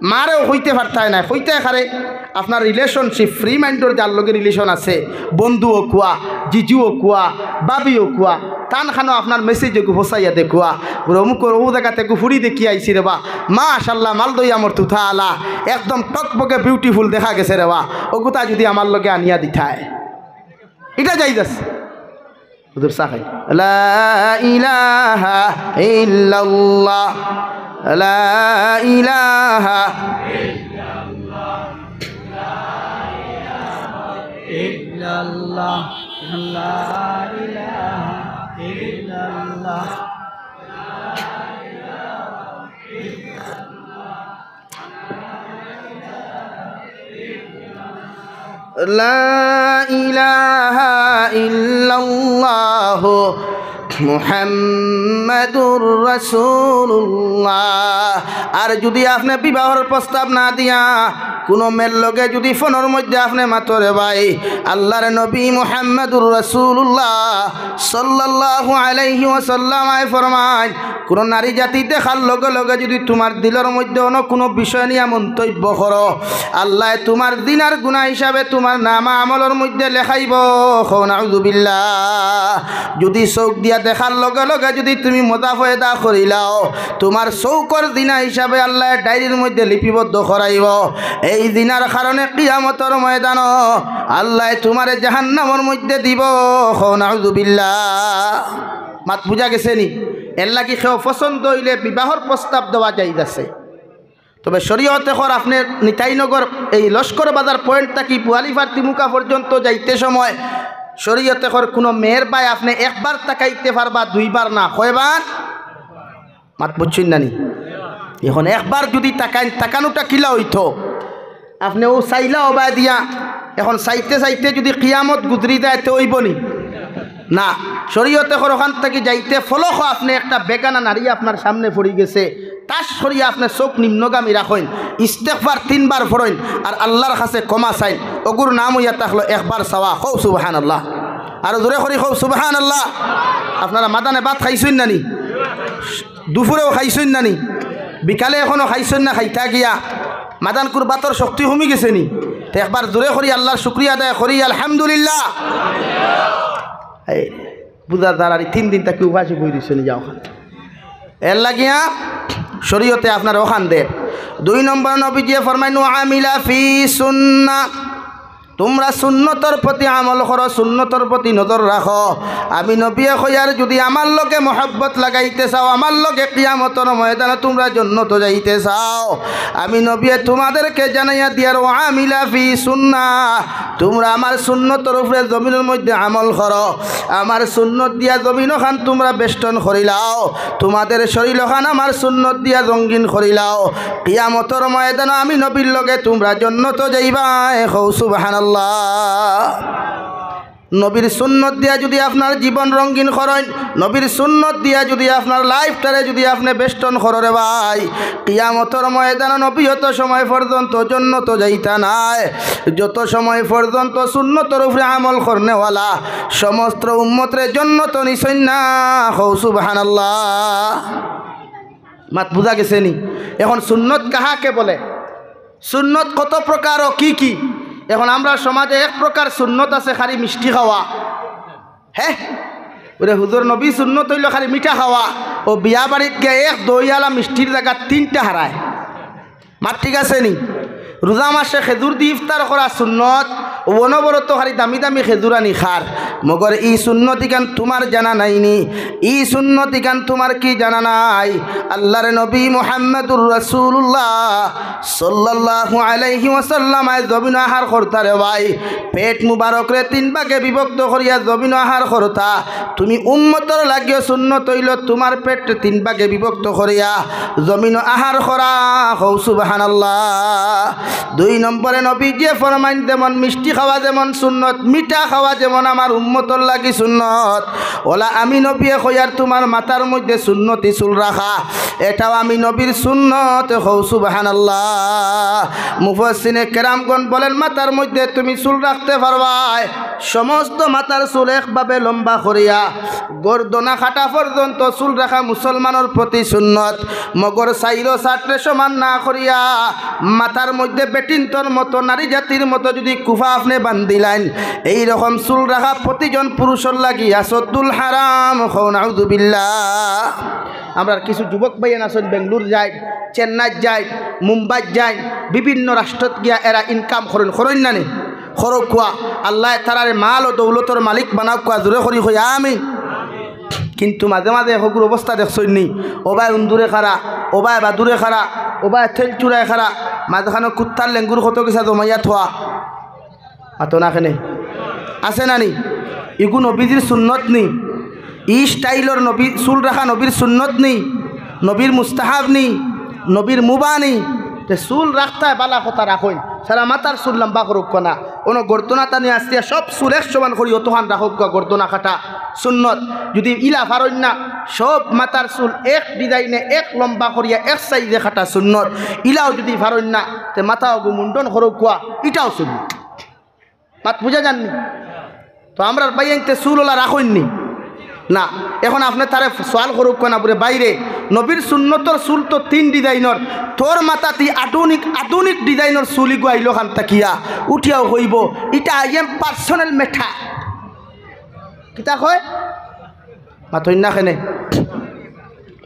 মারেও কইতে পারতায় নায়, কইতায় কারে? আপনার রিলেশনশিপ, ফ্রি মাইন্ডর যার লগে রিলেশন আছে, বন্ধু অউক্কা, জিজু অউক্কা, ভাবি অউক্কা, তান খানো আপনার মেসেজ এগু ফসাইয়া দেখউক্কা, বুলে অমুকর অউ জাগাত এগু ফুড়ি দেখি আইছি রে বা, মাশাল্লাহ, মালদইয়া মর তুতা আলা, একদম টকবকে বিউটিফুল দেখা গেছে রে বা, অগুতা যুদি আমার লগে আনিয়া দিতায়, ইটা জায়েজ আছে। হুজুর চা খাই। লা ইলাহা ইল্লাল্লাহ, লা ইলাহা ইল্লাল্লাহ, লা ইলাহা ইল্লাল্লাহ। লা ইলাহা ইল্লাল্লাহু মুহাম্মাদুর রাসূলুল্লাহ। আর যুদি আপনে বিবাহর প্রস্তাব না দিয়া কুনু মেয়ের লগে যুদি ফোনর মধ্যে আপনে মাতো রে ভাই, আল্লাহর নবী মুহাম্মাদুর রাসূলুল্লাহ সাল্লাল্লাহু আলাইহি ওয়াসাল্লাম আয় ফরমাইন, কুনু নারী জাতি দেখার লগে লগে যুদি তুমার দিলর মধ্যে অন্য কুনু বিষয় নিয়া মন্তব্য করো, আল্লায় তুমার জিনার গুনা হিসাবে তুমার নামা আমলর মধ্যে লেখাইবো। কও নাউজুবিল্লাহ। যুদি চউখ দিয়া দেখার লগে লগে যুদি তুমি মজা পয়দা করিলাও, তুমার চউখর জিনা হিসাবে আল্লায় ডায়েরির মধ্যে লিপিবদ্ধ করাইবো। এই জিনার কারণে কিয়ামতর ময়দানো আল্লায় তুমারে জাহান্নামর মধ্যে দিবো। কও নাউজুবিল্লাহ। মাত বুঝা গেছে নি? এরলাগি কেউ পছন্দ অইলে বিবাহর প্রস্তাব দেওয়া জায়েজ আছে। তবে শরীয়তে কর আপনে নিতাইনগর এই লস্কর বাজার পয়েন্ট থাকি পুয়ালিপাড়া তিমুকা পর্যন্ত যাইতে সময় শরীয়তে কর কুনু মেয়ের বায় আপনে একবার তাকাইতে পারবা, দুইবার না, কয়বার? মাত বুঝছইন না নি? এখন একবার যুদি তাকাইন, তাকানোটা কিলা অইতো? আপনে অউ চাইলা অবায় দিয়া, এখন চাইতে চাইতে যুদি কিয়ামত গুজরি যায়, তে অইবো নি? না। শরীয়তে কর অখান থাকি যাইতে ফলকো আপনে একটা বেগানা নারী আপনার সামনে পড়ি গেছে, তাস করিয়া আপনে চউখ নিম্নগামী রাখইন, ইস্তেগফার তিনবার পড়ইন, আর আল্লাহর কাছে ক্ষমা চাইন। অগুর নাম অইয়া থাকলো একবার চাওয়া। কও সুবহানাল্লাহ। আরো জোরে করি কও সুবহানাল্লাহ। আপনারা মাদানে ভাত খাইছইন না নি? দুপুরেও খাইছইন না নি? বিকালে এখনো খাইছইন না, খাইতা গিয়া? মাদানকুর ভাতর শক্তি কমি গেছে নি? তে একবার জোরে করি আল্লাহর শুকরিয়া আদায় করি, আলহামদুলিল্লাহ। এই বুঝা যার আর তিন দিন থাকি উপাসে বই দিছে নি, যাও খান। এরলাগিয়া শরীয়তে আপনার অখান দের। দুই নম্বর নবীজিয়ে ফরমাইন, "ওয়া আমিলা ফি সুন্নাহ।" তুমরা সুন্নতর প্রতি আমল করো, সুন্নতর প্রতি নজর রাখো। আমি নবীয়ে কইয়ার, যুদি আমার লগে মহব্বত লাগাইতে চাও, আমার লগে কিয়ামতর ময়দানো তুমরা জন্নতো যাইতে চাও, আমি নবীয়ে তুমাদেরকে জানাইয়া দিয়ার, "ওয়া আমিলা ফি সুন্নাহ।" তুমরা আমার সুন্নতর উপরে জমিনর মধ্যে আমল করো, আমার সুন্নত দিয়া জমিন অখান তুমরা বেষ্টন করিলাও, তুমাদের শরীল অখান আমার সুন্নত দিয়া রঙ্গিন করিলাও। কিয়ামতর ময়দানো আমি নবীর লগে তুমরা জন্নতো যাইবায়। কও সুবহানাল্লাহ। নবীর সুন্নত দিয়া যুদি আপনার জীবন রঙ্গিন করইন, নবীর সুন্নত দিয়া যুদি আপনার লাইফটারে যুদি আপনে বেষ্টন করো রে ভাই, কিয়ামতর ময়দানো নবী অত সময় পর্যন্ত জন্নতো যাইতা নায়, যত সময় পর্যন্ত সুন্নতর উপরে আমল করনেওয়ালা সমস্ত উম্মতরে জন্নতো নিছইন না। কও সুবহানাল্লাহ। মাত বুঝা গেছে নি? এখন সুন্নত কাহাকে বলে? সুন্নত কত প্রকার ও কি কি? এখন আমরার সমাজে এক প্রকার সুন্নত আছে, খালি মিষ্টি খাওয়া। হে, ওরে হুজুর, নবী সুন্নত অইলো খালি মিঠা খাওয়া। ও বিয়া বাড়িত গিয়া এক দইআলা মিষ্টির জাগাত তিনটা হারায়। মাত ঠিক আছে নি? রোজা মাসে খেজুর দি ইফতার করা সুন্নত, অনবরত খালি দামি দামি খেজুরানি খার, মগর ই সুন্নতিখান তুমার জানা নাইনি। ই সুন্নতিখান তুমার কি জানা নাই? আল্লাহর নবী মুহাম্মাদুর রাসূলুল্লাহ সাল্লাল্লাহু আলাইহি ওয়াসাল্লাম আয় জমিন আহার করতা রে ভাই, পেট মুবারকরে তিন ভাগে বিভক্ত করিয়া জমিন আহার করতা। তুমি উম্মতর লাগিও সুন্নত অইলো তুমার পেট তিন ভাগে বিভক্ত করিয়া জমিন আহার করা। কও সুবহানাল্লাহ। দুই নম্বরে নবীজিয়ে ফরমাইন, যেমন মিষ্টি খাওয়া যেমন সুন্নত, মিঠা খাওয়া যেমন আমার উম্মতর লাগি সুন্নত, অলা আমি নবীয়ে কইয়ার তুমার মাথার মধ্যে সুন্নতি চুল রাখা, এটাও আমি নবীর সুন্নত। কও সুবহানাল্লাহ। মুফাসসিরিনে কেরামগণ বলেন, মাথার মধ্যে তুমি চুল রাখতে পারবায়, সমস্ত মাথার চুল একভাবে লম্বা করিয়া, গর্দনা কাটা পর্যন্ত চুল রাখা মুসলমানর প্রতি সুন্নত। মগর সাইরো সাটরে সমান না করিয়া, মাথার মধ্যে বেটিন্তর মতো, নারী জাতির মতো যদি কুফা আপনে বান্ধিলাইন, এই রকম চুল রাখা প্রতিজন পুরুষর লাগি আসদ্দুল হারাম। কও নাউজুবিল্লাহ। আমরার কিছু যুবক ভাইয়াইন আছইন, বেঙ্গলোর যাইন, চেন্নাইত যাইন, মুম্বাইত যাইন, বিভিন্ন রাষ্ট্রত গিয়া এরা ইনকাম করইন, করইন না নি? করউক্কা। আল্লায় তারারে মাল ও দৌলতর মালিক বানাউক্কা, জোরে করি কই আমিন। কিন্তু মাঝে মাঝে হগুর অবস্থা দেখছইন নি? ওবায় উন্দুরে খারা, ওবায় বাদুরে খারা, ওবায় তেল চুরায় খারা, মাঝখানো কুত্তার লেঙ্গুর কত কিছা জমাইয়া থোয়া। মাতো না কেনে? আছে না নি? ইগু নবীজির সুন্নত নি? ই স্টাইলর নবী, চুল রাখা নবীর সুন্নত নি? নবীর মুস্তাহাব নি? নবীর মুবা নি? তে চুল রাখতায় বালা কথা রাখইন, সারা মাথার চুল লম্বা করউক্কা না। অনো গর্দনা তানি আস্তিয়া সব চুল এক সমান করি অতখান রাখউক্কা, গর্দনা কাটা সুন্নত। যদি ইলা পারইন না, সব মাথার চুল এক ডিজাইনে এক লম্বা করিয়া এক সাইজে কাটা সুন্নত। ইলাও যদি পারইন না, তে মাথা অগু মুন্ডন করউক্কা, ইটাও সুন্নত। মাত বুঝা যার নি? তো আমরার ভাইয়াইন্তে চুল অলা রাখইন নি? না। এখন আপনে তারে সওয়াল করউক্কা না, বুলে, "ভাইরে, নবীর সুন্নতর চুল তো তিন ডিজাইনর, তোর মাথাত ই আধুনিক, আধুনিক ডিজাইনর চুল ইগু আইলো কান থাকিয়া?" উঠিয়াউ কইবো, "ইটা I am personal matter।" কিতা কয়? মাতইন না কেনে?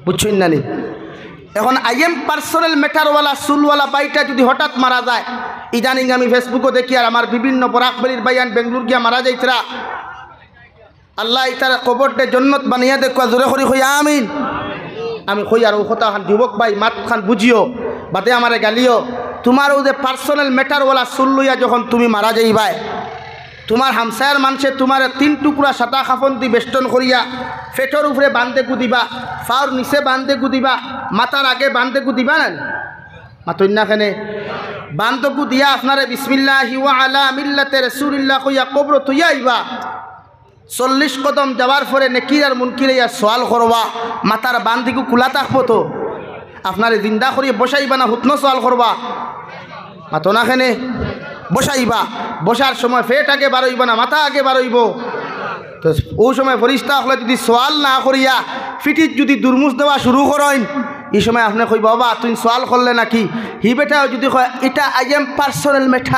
বুঝছইন না নি? এখন I am personal matter ওয়ালা চুলওয়ালা ভাইটা যদি হঠাৎ মারা যায়, ইদানিং আমি Facebook-ও দেখি আর আমার বিভিন্ন বরাক ভ্যালির ভাইয়াইন বেঙ্গলোর গিয়া মারা যাইতরা, আল্লায় ইতার কবরটা জন্নত বানাইয়া দেউক্কা, জোরে করি কই আমিন। আমি কই আর অউ কথা খান যুবক ভাই, মাত খান বুঝিও, বাদে আমারে গালিও। তুমার অউ যে personal matter ওয়ালা চুল লইয়া যখন তুমি মারা যাইবায়, তুমার হামসায়ার মানষে তুমারে তিন টুকরা সাদা কাফন দি বেষ্টন করিয়া, পেটর উপরে বান্দেগু দিবা, পাওর নিচে বান্দেগু দিবা, মাথার আগে বান্দেগু দিবা না নি? মাতইন না কেনে? বান্দেগু দিয়া আপনারে বিসমিল্লাহি ওয়া আলা মিল্লাতে রাসূলিল্লাহ কইয়া কবরো থইয়া আইবা। চল্লিশ কদম যাওয়ার পরে নেকির আর মুনকিরে ইয়া সওয়াল করবা, মাথার বান্দেগু খুলা থাকবো তো? আপনারে জিন্দা করি বসাইবা না হুতনো সওয়াল করবা? মাতো না কেনে? বসাইবা। বসার সময় পেট আগে বারইবো না মাথা আগে বারইবো? তো অউ সময় ফিরিস্তা অকলে যদি সওয়াল না করিয়া পিঠিত যদি দুরমুশ দেওয়া শুরু করইন, ই সময় আপনে কইবা, "ওবা, তুইন সওয়াল করলে নাকি?" হি বেটায় যদি কয়, "ইটা I am personal matter,"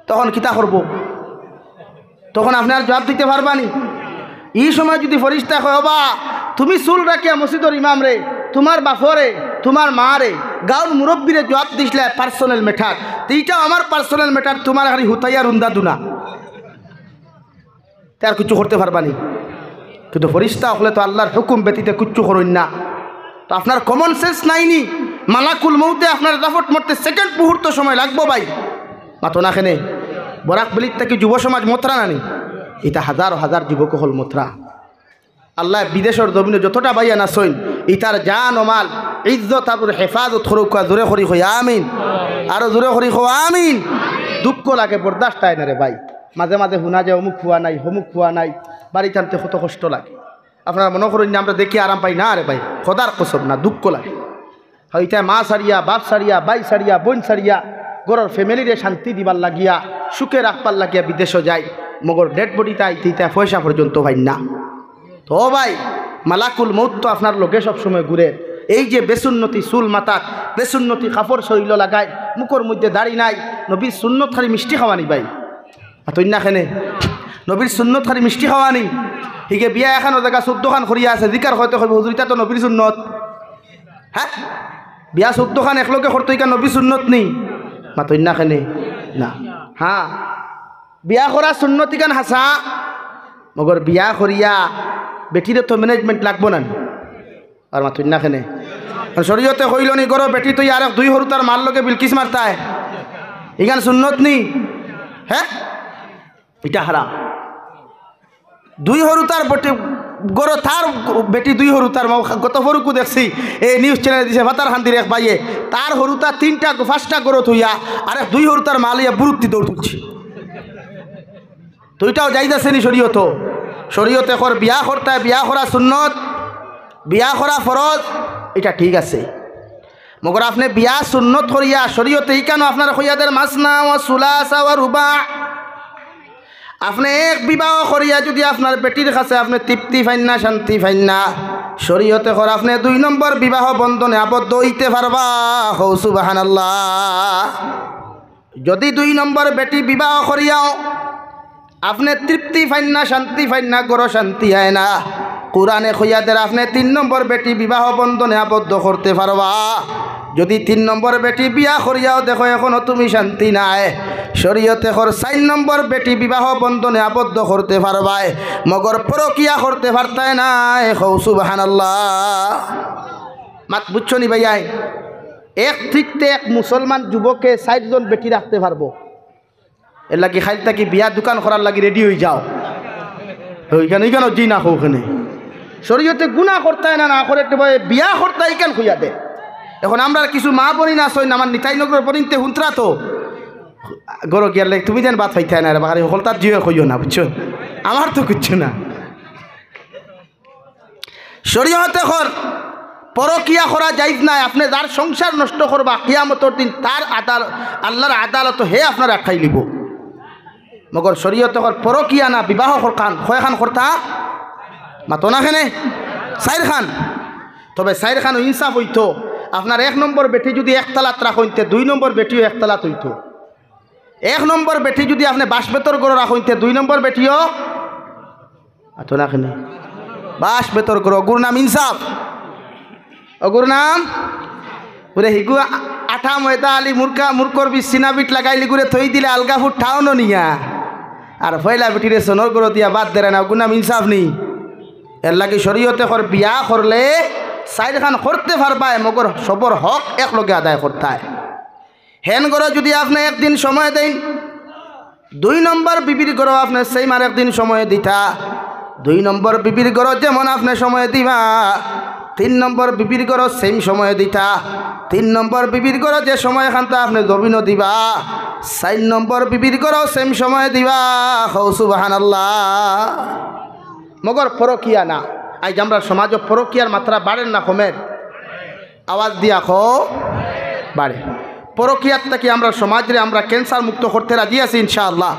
তখন কিতা করবো? তখন আপনে আর জুয়াব দিতে পারবা নি? ই সময় যদি ফিরিস্তায় কয়, "ওবা, তুমি চুল রাখিয়া মসজিদর ইমামরে, তুমার বাফরে, তুমার মারে, গাঁওর মুরব্বিরে জুয়াব দিছলায় personal matter, তে ইটাও আমার personal matter, তুমার খালি হুতাইয়া রুন্দা দুনা।" তে আর কিচ্ছু করতে পারবা নি? কিন্তু ফিরিস্তা অকলে তো আল্লার হুকুম ব্যতীত কিচ্ছু করইন না। তো আপনার common sense নাই নি? মালাকুল মউতে আপনার দাফট মারতে second মুহূর্ত সময় লাগবো ভাই। মাতো না কেনে? বরাক ভ্যালিত থাকি যুব সমাজ মতরা না নি? ইতা হাজার হাজার যুবক অকল মতরা। আল্লায় বিদেশর জমিনো যতটা ভাইয়াইন আছইন, ইতার জান ও মাল, ইজ্জত আবরুর হেফাজত করউক্কা, জোরে করি কই আমিন। আরো জোরে করি কও আমিন। দুঃখ লাগে, বরদাস্ত অয় না রে ভাই। মাঝে মাঝে হুনা যায়, "অমুক ফুয়া নাই, হমুক ফুয়া নাই, বাড়িত আনতে কত কষ্ট লাগে।" আপনারা মনো করইন না আমরা দেখি আরাম পাই, না রে ভাই, খোদার কসম না, দুঃখ লাগে। অউ ইতায় মা ছাড়িয়া, বাপ ছাড়িয়া, ভাই ছাড়িয়া, বইন ছাড়িয়া, ঘরর family-রে শান্তি দিবার লাগিয়া, সুখে রাখবার লাগিয়া বিদেশো যায়, মগর dead body-টা আইতে আইতে পয়সা পর্যন্ত পাইন না। তো ভাই, মালাকুল মউত তো আপনার লগে সব সময় ঘুরের। এই যে বেসুন্নতি চুল মাথাত, বেসুন্নতি কাপড় শরীলো লাগায়, মুখর মধ্যে দাড়ি নাই, নবীর সুন্নত খালি মিষ্টি খাওয়ানি ভাই। মাতইন না কেনে? নবীর সুন্নত খালি মিষ্টি খাওয়ানি। হিগে বিয়া এখানো জাগা চৌদ্দ খান করিয়া আছে, জিকার কইতে কইবো, "হুজুর, ইটা তো নবীর সুন্নত।" হ্যাঁ? বিয়া চৌদ্দ খান একলগে করতো, ইখান নবীর সুন্নত নি? মাতইন না কেনে? না। হ্যাঁ, বিয়া করা সুন্নত ইখান হাছা, মগর বিয়া করিয়া বেটিরে তো management লাগবো না নি? আর মাতুন না কেনে? আর শরীয়তে কইলো নি, ঘরো বেটি থইয়া আরেক দুই হুরুতার মার লগে বিলকিস মারতায়, ইখান সুন্নত নি? হ্যাঁ, ইটা হারাম। দুই হুরুতার বেটি, ঘরো তার বেটি দুই হুরুতার মা, গত পরশু দেখছি, এই news channel-এ দিছে, পাথারকান্দির এক ভাইয়ে, তার হুরুতা তিনটা, পাঁচটা ঘরো থইয়া, আরেক দুই হুরুতার মা লইয়া বুরুত্তি দৌড় তুলছে। তো ইটাও জায়েজ আছে নি শরীয়তো? শরীয়তে কর বিয়া করতায়, বিয়া করা সুন্নত, বিয়া করা ফরজ, ইটা ঠিক আছে। মগর আপনে বিয়া সুন্নত করিয়া শরীয়তে ইখানো আপনারে কইয়া দের মাসনা ওয়া সুলাসা ওয়া রুবা। আপনে এক বিবাহ করিয়া যুদি আপনার বেটির কাছে আপনে তৃপ্তি পাইন না, শান্তি পাইন না, শরীয়তে কর আপনে দুই নম্বর বিবাহ বন্ধনে আবদ্ধ অইতে পারবা। কও সুবহানাল্লাহ। যুদি দুই নম্বর বেটি বিবাহ করিয়াও আপনে তৃপ্তি পাইন না, শান্তি পাইন না, ঘরো শান্তি অয় না, কুরআনে কইয়া দের আপনে তিন নম্বর বেটি বিবাহ বন্ধনে আবদ্ধ করতে পারবা। যুদি তিন নম্বর বেটি বিয়া করিয়াও দেখো এখনো তুমি শান্তি নাই, শরীয়তে কর চাইর নম্বর বেটি বিবাহ বন্ধনে আবদ্ধ করতে পারবায়, মগর পরকিয়া করতে পারতায় নায়। কও সুবহানাল্লাহ। মাত বুঝছো নি ভাইয়াইন? এক তৃপ্তে এক মুসলমান যুবকে চাইরজন বেটি রাখতে পারবো। এরলাগি কাইল থাকি বিয়া দোকান করার লাগি ready অইযাও। অইখান, অইখান জি না কও কেনে। শরীয়তে গুনা করতায় না, না করে একটু ভাই বিয়া করতায় ইখান কইয়া দে। এখন আমরার কিছু মা বইন আছইন, আমার নিতাইনগরর বইনতে হুনতরা তো। ঘরো গিয়ার লাগি তুমি যেন ভাত পাইতায় না রে বাবা, হকলতার জিও কইও না, বুঝছো? আমার তো কিচ্ছু না। শরীয়তে কর পরকিয়া করা জায়েজ নায়। আপনে যার সংসার নষ্ট করবা, কিয়ামতর দিন তার আদাল-, আল্লার আদালতো হে আপনারে আটকাইলিবো। মগর শরীয়তে কর পরকিয়া না, বিবাহ করখান, কয়খান করতা? মাতো না কেনে? চাইরখান। তবে চাইরখানো ইনসাফ অইতো। আপনার এক নম্বর বেটি যুদি একতলাত রাখইন, তে দুই নম্বর বেটিও একতলাত অইতো। এক নম্বর বেটি যুদি আপনে বাঁশ বেতর ঘরো রাখইন, তে দুই নম্বর বেটিও, মাতো না কেনে? বাঁশ বেতর ঘরো, অগুর নাম ইনসাফ। অগুর নাম, বুলে হিগু আ-, আটা ময়দা আলি মুরকা, মুরকর বিষ সিনা বিট লাগাইলি গুরে থই দিলে আলগা ফুট ঠাও ন নিয়া। আর পয়লা বেটিরে সনর ঘরো দিয়া বাদ দেরা না, অগুর নাম ইনসাফ নি? এরলাগি শরীয়তে কর বিয়া করলে চাইরখান করতে পারবায়, মগর সবর হক একলগে আদায় করতায়। হেন ঘরো যুদি আপনে একদিন সময় দেইন, দুই নম্বর বিবির ঘরো আপনে same আরেকদিন সময় দিতা, দুই নম্বর বিবির ঘরো যেমন আপনে সময় দিবা, তিন নম্বর বিবির ঘরো same সময় দিতা, তিন নম্বর বিবির ঘরো যে সময়খানতা আপনে জমিনো দিবা, চাইর নম্বর বিবির ঘরো same সময় দিবা। কও সুবহানাল্লাহ। মগর পরকিয়া না। আইজ আমরার সমাজো পরকিয়ার মাত্রা বাড়ের না কমের? আওয়াজ দিয়া কও, বাড়ে। পরকিয়ার থাকি আমরার সমাজরে আমরা cancer মুক্ত করতে রাজি আছি ইনশাআল্লাহ।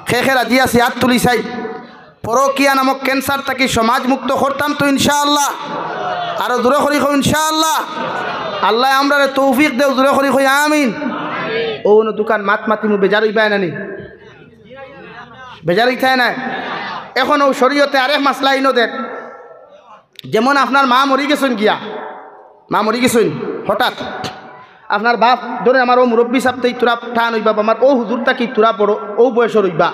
কে কে রাজি আছি আত তুলি চাই। পরকিয়া নামক cancer থাকি সমাজ মুক্ত করতাম তো ইনশাআল্লাহ। আরো জোরে করি কও ইনশাআল্লাহ। আল্লায় আমরারে তৌফিক দেও, জোরে করি কই আমিন। অউ অনো দুইখান মাত মাতিমু বেজার অইবায় না নি? বেজার অইতায় না? এখন অউ শরীয়তে আরেক মাসলা আইনো দের। যেমন আপনার মা মরি গেছইন গিয়া, মা মরি গেছইন হঠাৎ, আপনার বাপ ধরেন আমার অউ মুরব্বি সাবতে ইতুরা টান অইবা বা আমার অউ হুজুর থাকি ইতুরা বড় অউ বয়সর অইবা,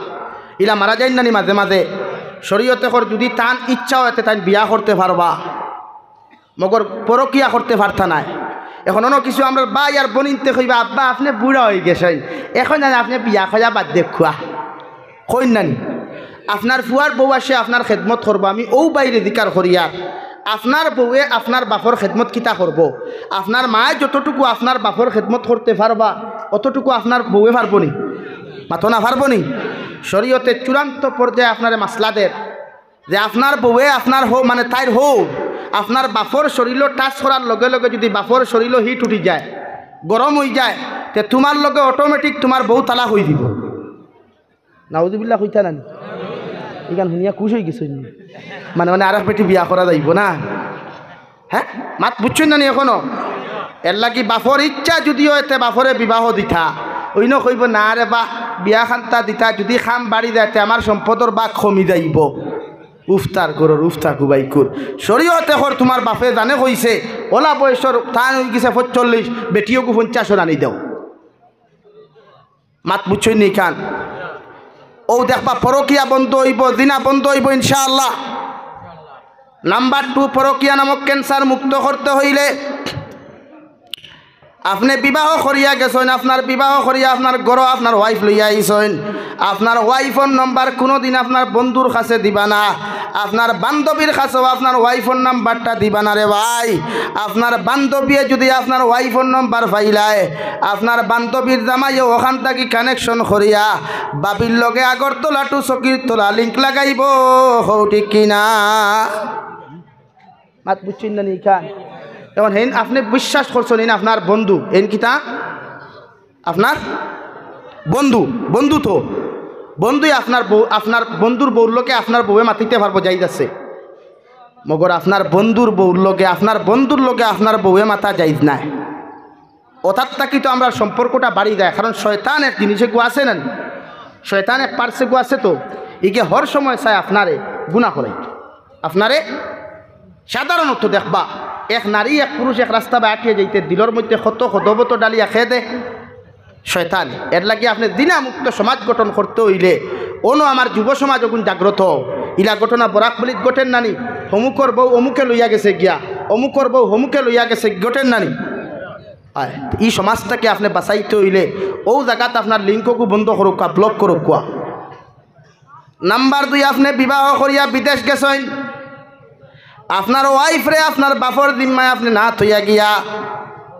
ইলা মারা যাইন না নি মাঝে মাঝে। শরীয়তে কর যুদি তান ইচ্ছা অয় তে তাইন বিয়া করতে পারবা, মগর পরকিয়া করতে পারতা নায়। এখন অনো কিছু আমরার ভাই আর বইনিন্তে কইবা, "আব্বা, আপনে বুড়া অইগেছইন, এখন জানি আপনে বিয়া করা বাদ দেউক্কা।" কইন না নি? আপনার ফুয়ার বউ আসে আপনার খেদমত করবো, আমি অউ বাইরে জিকার করিয়ার। আপনার বউয়ে আপনার বাপর খেদমত কিতা করবো? আপনার মায়ে যতটুকু আপনার বাপর খেদমত করতে পারবা, অতটুকু আপনার বউয়ে পারবো নি? মাতো না, পারবো নি? শরীয়তে চূড়ান্ত পর্যায়ে আপনারে মাসলা দের যে আপনার বউয়ে আপনার হউ, মানে তাইর হউ, আপনার বাপর শরীলো touch করার লগে লগে যুদি বাপর শরীলো heat উঠি যায়, গরম অইযায়, তে তুমার লগে automatic তুমার বউ তালাক অইযিবো। নাউজুবিল্লাহ কইতা না নি? ইখান হুনিয়া খুশ অইগেছইন নি? মানে, মানে আরেক বেটি বিয়া করা যাইবো না? হ্যাঁ, মাত বুঝছইন না নি এখনো? এরলাগি বাপর ইচ্ছা যুদি অয় তে বাপরে বিবাহ দিতা, অইন কইবো, "না রে বা, বিয়া খান্তা দিতা, যুদি কাম বাড়ি যায় তে আমার সম্পদর ভাগ কমি যাইবো।" উফতার করর, উফতা কুবাই কর। শরীয়তে কর তুমার বাপে জানে কইছে, অলা বয়সর তান অইগেছে পঁয়তাল্লিশ, বেটিওগু পঞ্চাশর আনি দেও। মাত বুঝছইন নি খান? অউ দেখবা, পরকিয়া বন্ধ অইবো, জিনা বন্ধ অইবো ইনশাআল্লাহ। নাম্বার টু, পরকিয়া নামক ক্যান্সার মুক্ত করতে অইলে আপনে বিবাহ করিয়া গেছইন, আপনার বিবাহ করিয়া আপনার ঘরো আপনার ওয়াইফ লইয়া আইছইন, আপনার ওয়াইফর নম্বর কুনুদিন আপনার বন্ধুর কাছে দিবা না, আপনার বান্ধবীর কাছেও আপনার ওয়াইফর নাম্বারটা দিবা না রে ভাই। আপনার বান্ধবীয়ে যুদি আপনার ওয়াইফর নম্বর পাইলায়, আপনার বান্ধবীর জামাইয়ে অখান থাকি কানেকশন করিয়া ভাবির লগে আগরতলা টু সকিরতলা লিংক লাগাইবো, কও ঠিক কি না? মাত বুঝছইন না নি খান? এখন হেইন আপনে বিশ্বাস করছইন, হেইন আপনার বন্ধু, হেইন কিতা? আপনার বন্ধু, বন্ধু তো। বন্ধুই আপনার বউ, আপনার বন্ধুর বউর লগে আপনার বউয়ে মাতিতে পারবো, জায়েজ আছে। মগর আপনার বন্ধুর বউর লগে, আপনার বন্ধুর লগে আপনার বউয়ে মাতা জায়েজ নায়। অতার থাকি তো আমরার সম্পর্কটা বাড়ি যায়, কারণ শয়তান এক জিনিস এগু আছে না নি? শয়তান এক পার্স এগু আছে তো, ইগে হর সময় চায় আপনারে গুনা করাইতো। আপনারে সাধারণত দেখবা, এক নারী এক পুরুষ এক রাস্তা বায় আটিয়া যাইতে দিলর মধ্যে কত কদবত ডালিয়া খেদে শয়তান। এরলাগি আপনে জিনা মুক্ত সমাজ গঠন করতে অইলে অনো আমার যুব সমাজ অগুন জাগ্রত অও। ইলা ঘটনা বরাকবলিত ঘটের না নি? হমুকর বউ অমুকে লইয়া গেছে গিয়া, অমুকর বউ হমুকে লইয়া গেছে, ঘটের না নি? আয়, ই সমাজটাকে আপনে বাঁচাইতে অইলে অউ জাগাত আপনার লিংকগু বন্ধ করউক্কা, ব্লক করউক্কা। নাম্বার দুই, আপনে বিবাহ করিয়া বিদেশ গেছইন, আপনার ওয়াইফরে আপনার বাপর জিম্মায় আপনে না থইয়া গিয়া,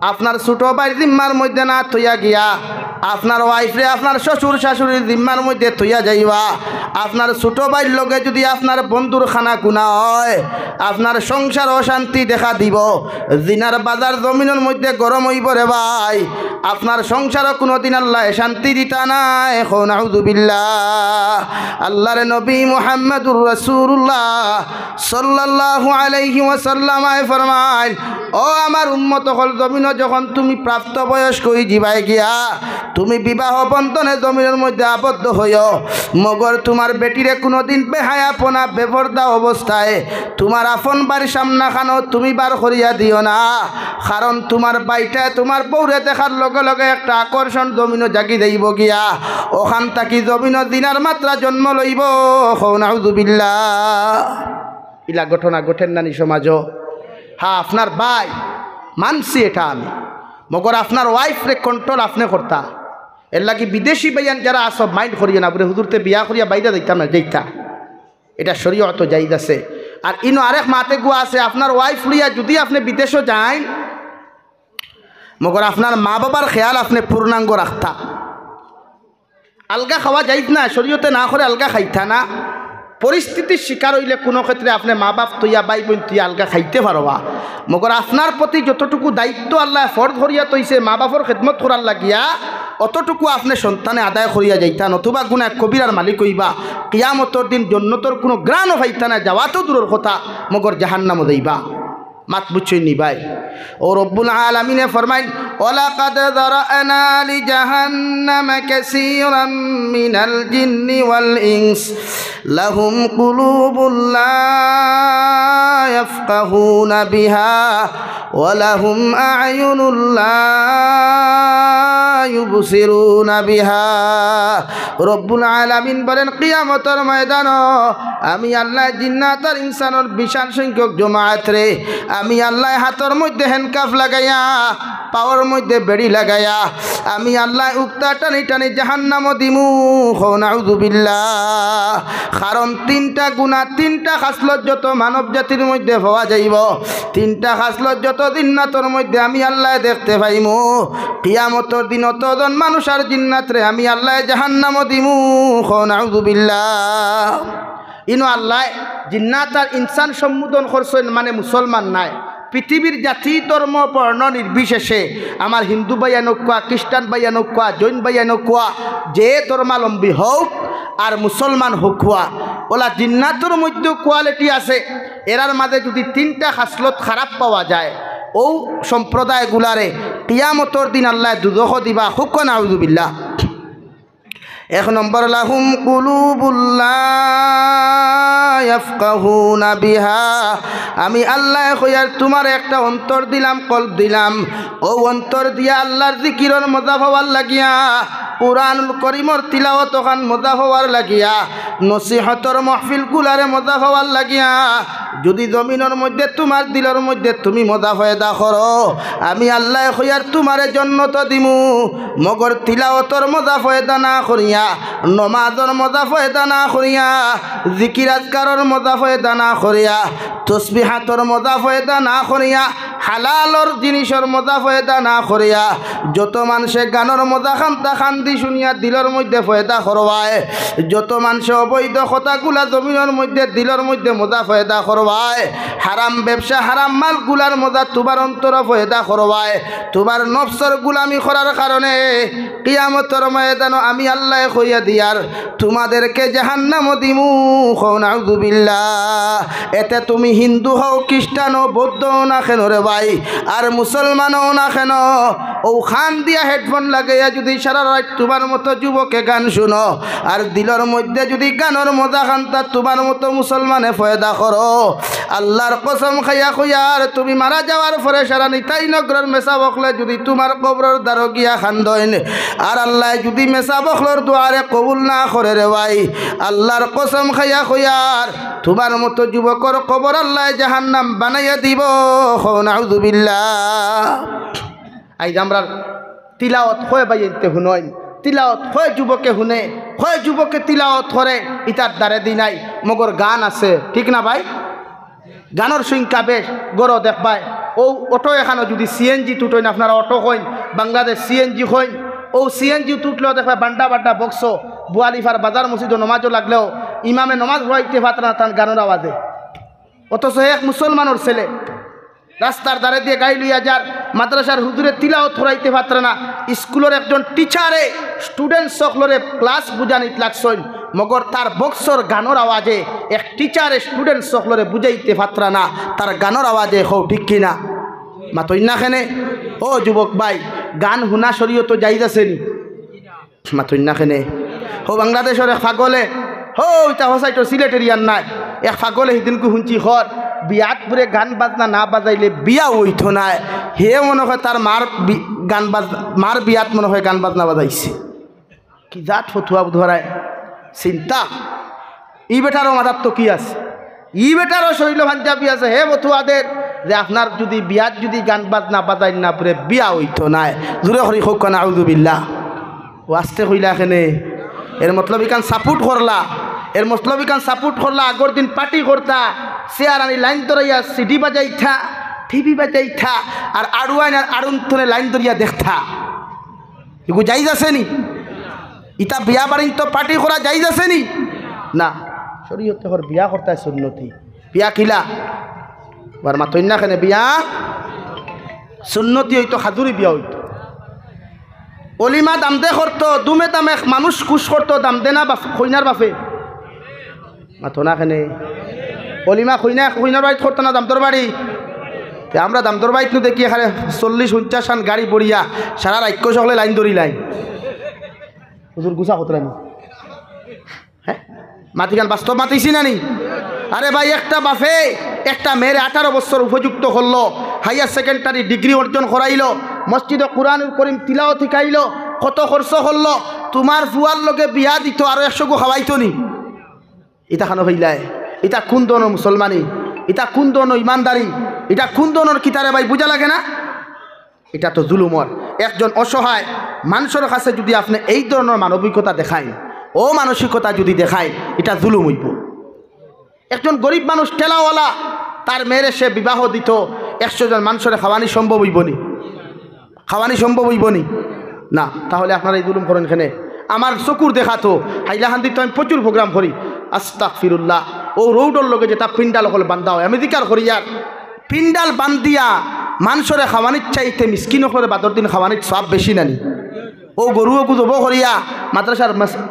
আপনার ছোট ভাইর জিম্মার মধ্যে না থইয়া গিয়া, আপনার ওয়াইফরে আপনার শ্বশুর শাশুড়ির জিম্মার মধ্যে থইয়া যাইবা। আপনার ছোট ভাইর লগে যুদি আপনার বন্ধুর খানা কুনা অয়, আপনার সংসার অশান্তি দেখা দিবো। জিনার বাজার জমিনর মধ্যে গরম অইবো রে ভাই। আপনার সংসারো কুনুদিন আল্লায় শান্তি দিতা নায়। কও নাউজুবিল্লাহ। আল্লার নবী মুহাম্মাদুর রাসূলুল্লাহ সাল্লাল্লাহু আলাইহি ওয়াসাল্লাম আয় ফরমাইন, "ও আমার উম্মত অকল, জমিনো যখন তুমি প্রাপ্তবয়স্ক অইযিবায় গিয়া, তুমি বিবাহ বন্ধনে জমিনর মধ্যে আবদ্ধ অইও, মগর তুমার বেটিরে কুনুদিন বেহায়াপনা, বেপর্দা অবস্থায় তুমার আপন ভাইর সামনাখানো তুমি বার করিয়া দিও না, কারণ তুমার ভাইটায় তুমার বউরে দেখার লগে লগে একটা আকর্ষণ জমিনো জাগি যাইবো গিয়া, অখান থাকি জমিনো জিনার মাত্রা জন্ম লইবো।" কও নাউজুবিল্লাহ। ইলা ঘটনা ঘটের না নি সমাজো? হ্যাঁ, আপনার ভাই, মানছি এটা আমি, মগর আপনার ওয়াইফরে কন্ট্রোল আপনে করতা। এরলাগি বিদেশি ভাইয়াইন যারা আছো, মাইন্ড করিও না, বুলে, "হুজুর, তে বিয়া করিয়া বাইরে যাইতাম না।" যাইতা, এটা শরীয়তো জায়েজ আছে। আর ইনো আরেক মাত এগু আছে, আপনার ওয়াইফ লইয়া যুদি আপনে বিদেশো যাইন, মগর আপনার মা বাবার খেয়াল আপনে পূর্ণাঙ্গ রাখতা। আলগা খাওয়া জায়েজ না, শরীয়তে না করে আলগা খাইতা না। পরিস্থিতির শিকার অইলে কুনু ক্ষেত্রে আপনে মা বাপ থইয়া, ভাই বইন থইয়া আলগা খাইতে পারবা। মগর আপনার প্রতি যতটুকু দায়িত্ব আল্লায় ফরজ করিয়া থইছে মা বাপর খেদমত করার লাগিয়া, অতটুকু আপনে সন্তানে আদায় করিয়া যাইতা, নতুবা গুনায় কবিরার মালিক অইবা। কিয়ামতর দিন জন্নতর কুনু ঘ্রাণও পাইতা না, যাওয়া তো দূরর কথা, মগর জাহান্নামো যাইবা। মাত বুঝছইন নি ভাই? অউ রব্বুল আলামিনে ফরমাইন, "ওয়ালাকাদ যারা'না লিজাহান্নামা কাসীরাম মিনাল জিন্নি ওয়াল ইনস, লাহুম কুলুবুল লা ইয়াফকাহুনা বিহা, ওয়া লাহুম আ'য়ুনুল লা ইউবসিরুনা বিহা।" রব্বুল আলামিন বলেন, কিয়ামতর ময়দানো আমি আল্লায় জিন্নাত আর ইনসানর বিশাল সংখ্যক জমাআতরে আমি আল্লায় হাতর মধ্যে হ্যান্ডকাফ লাগাইয়া, পাওর মধ্যে বেড়ি লাগাইয়া, আমি আল্লায় উক্তা টানি টানি জাহান্নামো দিমু। কও নাউজুবিল্লাহ। কারণ তিনটা গুনা, তিনটা খাসলত যত মানব জাতির মধ্যে পাওয়া যাইবো, তিনটা খাসলত যত জিন্নাতর মধ্যে আমি আল্লায় দেখতে পাইমু, কিয়ামতর দিন অতজন মানুষ আর জিন্নাতরে আমি আল্লায় জাহান্নামো দিমু। কও নাউজুবিল্লাহ। ইনো আল্লায় জিন্নাত আর ইনসান সম্বোধন করছইন, মানে মুসলমান নায়। পৃথিবীর জাতি, ধর্ম, বর্ণ নির্বিশেষে আমার হিন্দু ভাইয়াইন অউক্কা, খ্রিস্টান ভাইয়াইন অউক্কা, জৈন ভাইয়াইন অউক্কা, যে ধর্মাবলম্বী হউক আর মুসলমান হউক্কা, অলা জিন্নাতর মধ্যেও কোয়ালিটি আছে। এরার মাঝে যুদি তিনটা খাসলত খারাপ পাওয়া যায়, অউ সম্প্রদায়গুলারে কিয়ামতর দিন আল্লায় দুজখো দিবা। কউক্কা নাউজুবিল্লাহ। এক নম্বর, লাহুম কুলুবুল লা ইয়াফকাহুনা বিহা। আমি আল্লায় কইয়ার তুমারে একটা অন্তর দিলাম, কলব দিলাম। অউ অন্তর দিয়া আল্লার জিকিরর মজা পাওয়ার লাগিয়া, কুরআনুল করিমর তিলাওয়াত অখান মজা পাওয়ার লাগিয়া, নসিহতর মাহফিলগুলারে মজা পাওয়ার লাগিয়া, যুদি জমিনর মইধ্যে তুমার দিলর মইধ্যে তুমি মজা পয়দা করো, আমি আল্লায় কইয়ার তুমারে জন্নত দিমু। মগর তিলাওয়াতর মজা পয়দা না করিয়া, নমাজর মজা পয়দা না করিয়া, জিকির আজকারর মজা পয়দা না করিয়া, তসবিহাতর মজা পয়দা না করিয়া, হালালর জিনিসর মজা পয়দা না করিয়া, যত মানষে গানর মজা খান্তা খান্দি শুনিয়া দিলর মইধ্যে পয়দা করবায়, যত মানষে অবৈধ কথাগুলা জমিনর মইধ্যে দিলর মইধ্যে মজা পয়দা করবায়, হারাম ব্যবসা, হারাম মালগুলার মজা তুমার অন্তরো পয়দা করবায়, তুমার নফসর গুলামি করার কারণে কিয়ামতর ময়দানো আমি আল্লায় কইয়া দিয়ার, তুমাদেরকে জাহান্নামো দিমু। কও নাউজুবিল্লাহ। এতে তুমি হিন্দু হও, খ্রিস্টান হও, বৌদ্ধ হও না কেন রে ভাই, আর মুসলমান হও না কেন, অউ কান দিয়া হেডফোন লাগাইয়া যুদি সারা রাইত তুমার মতো যুবকে গান শুনো, আর দিলর মইধ্যে যুদি গানর মজা খান্তা তুমার মতো মুসলমানে পয়দা করো, আল্লার কসম খাইয়া কইয়ার, তুমি মারা যাওয়ার পরে সারা নিতাই নগরর মেসাব অকলে যুদি তুমার কবরর দ্বারো গিয়া খান্দইন, আর আল্লায় যুদি মেসাব অকলর দোয়ারে কবুল না করে রে ভাই, আল্লার কসম খাইয়া কইয়ার, তুমার মতো যুবকর কবর আল্লায় জাহান্নাম বানাইয়া দিবো। কও নাউজুবিল্লাহ। আইজ আমরার তিলাওয়াত কয় ভাইয়াইন্তে হুনইন, তিলাওয়াত কয় যুবকে হুনে, কয় যুবকে তিলাওয়াত করে, ইতার দারেদি নাই, মগর গান আছে, ঠিক না ভাই? গানর সংখ্যা বেশ, ঘরো দেখবায়। অউ অটো এখানো যুদি সিএনজি তুটইন, আপনারা auto coin, Bangladesh CNG coin, অউ সিএনজি তুটলেও দেখবায় বান্ডা বান্ডা বক্স, বুয়ালিফার বাজার মসজিদো নমাজো লাগলেও ইমামে নমাজ পড়াইতে পারতা না তান গানর আওয়াজে। অথচ হে এক মুসলমানর ছেলে, রাস্তার দারেদি গাড়ি লইয়া যার, মাদ্রাসার হুজুরে তিলাওয়াত করাইতে পারতা না, স্কুলর একজন টিচারে স্টুডেন্টস অকলরে ক্লাস বুঝানিত লাগছইন, মগর তার বক্সর গানর আওয়াজে এক টিচারে স্টুডেন্টস অকলরে বুঝাইতে পারতা না, তার গানর আওয়াজে। কও ঠিক কি না? মাতইন না কেনে? ও যুবক ভাই, গান হুনা শরীয়তো জাইজ আছে নি? মাতইন না কেনে? হো বাংলাদেশর এক পাগলে, হো ইতা হসাইটো সিলেটেরিয়ান নায়, এক পাগলে হিদিনকু হুনছি কর, বিয়াত বুলে গান বাজনা না বাজাইলে বিয়া অইতো নায়। হে মনো কয় তার মার বি-, গান বাজ-, মার বিয়াত মনো কয় গান বাজনা বাজাইছে। কি জাত ফতুয়া বুধরায় চিন্তা। ই বেটারও মাথাত তো কি আছে, ই বেটারও শরীলো পাঞ্জাবি আছে, হে ফতুয়া দের যে আপনার যুদি বিয়াত যুদি গান বাজনা বাজাইন না বুলে বিয়া অইতো নায়। জুরে করি কউক্কা নাউজুবিল্লাহ। ও আস্তে কইলা কেনে? এর মতলব ইখান সাপোর্ট করলা, এর মতলব ইখান সাপোর্ট করলা। আগর দিন পার্টি করতা, চেয়ার আনি লাইন ধরাইয়া সিডি বাজাইতা, টিভি বাজাইতা, আর আড়ুয়াইন আর আড়ুন্তনে লাইন ধরিয়া দেখতা। ইগু জাইজ আছে নি? ইতা বিয়া বাড়িন তো পার্টি করা জাইজ আছে নি? না, শরীয়তে কর বিয়া করতা সুন্নতি। বিয়া কিলা? বার মাতইন না কেনে? বিয়া সুন্নতি অইতো, হাজুরি বিয়া অইতো। অলিমা দামদে করতো, দুমে দামে মানুষ খুশ করতো, দামদে না বাপ-, কইনার বাপে? মাতো না কেনে? অলিমা কইনা, কইনার বাড়িত করতো না দামদর বাড়ি? তে আমরা দামদর বাড়িত নু দেখি এখানে চল্লিশ পঞ্চাশ খান গাড়ি বড়িয়া সারা রাইত সকলে লাইন ধরি লাইন। হুজুর গুছা কতলানি। হ্যাঁ? মাতিখান বাস্তব মাতিছি না নি? আরে ভাই, একটা বাপে একটা মেয়েরে আঠারো বছর উপযুক্ত করলো, হায়ার সেকেন্ডারি ডিগ্রি অর্জন করাইলো, মসজিদো কুরআনুল করিম তিলাওয়াত শিখাইলো, কত খরচ করলো, তুমার ফুয়ার লগে বিয়া দিতো, আরো একশো গু খাওয়াইতো নি? ইতা খানো হইলায়, ইতা কোন ধরনর মুসলমানি? ইতা কোন ধরনর ইমানদারি? ইতা কোন ধরনর কিতারে ভাই, বুঝা লাগে না? ইটা তো জুলুমর। একজন অসহায় মানষর কাছে যুদি আপনে এই ধরনর মানবিকতা দেখাইন, অমানসিকতা যুদি দেখাইন, ইটা জুলুম অইবো। একজন গরিব মানুষ ঠেলাওয়ালা, তার মেয়েরে সে বিবাহ দিতো, একশো জন মানষরে খাওয়ানি সম্ভব অইবো নি? খাওয়ানি সম্ভব অইবো নি? না। তাহলে আপনারা এই জুলুম করইন কেনে? আমার চকুর দেখা তো, হাইলাকান্দিত তো আমি প্রচুর program করি। আস্তাগফিরুল্লাহ। অউ রোডর লগে যেটা পিন্ডাল অকল বান্ধা অয়, আমি জিকার করি আর পিন্ডাল বান্ধিয়া মানষরে খাওয়ানির চাইতে মিসকিন অকলরে বাদর দিন খাওয়ানির সওয়াব বেশি না নি? অউ গরু অগু জবো করিয়া মাদ্রাসার মাস-,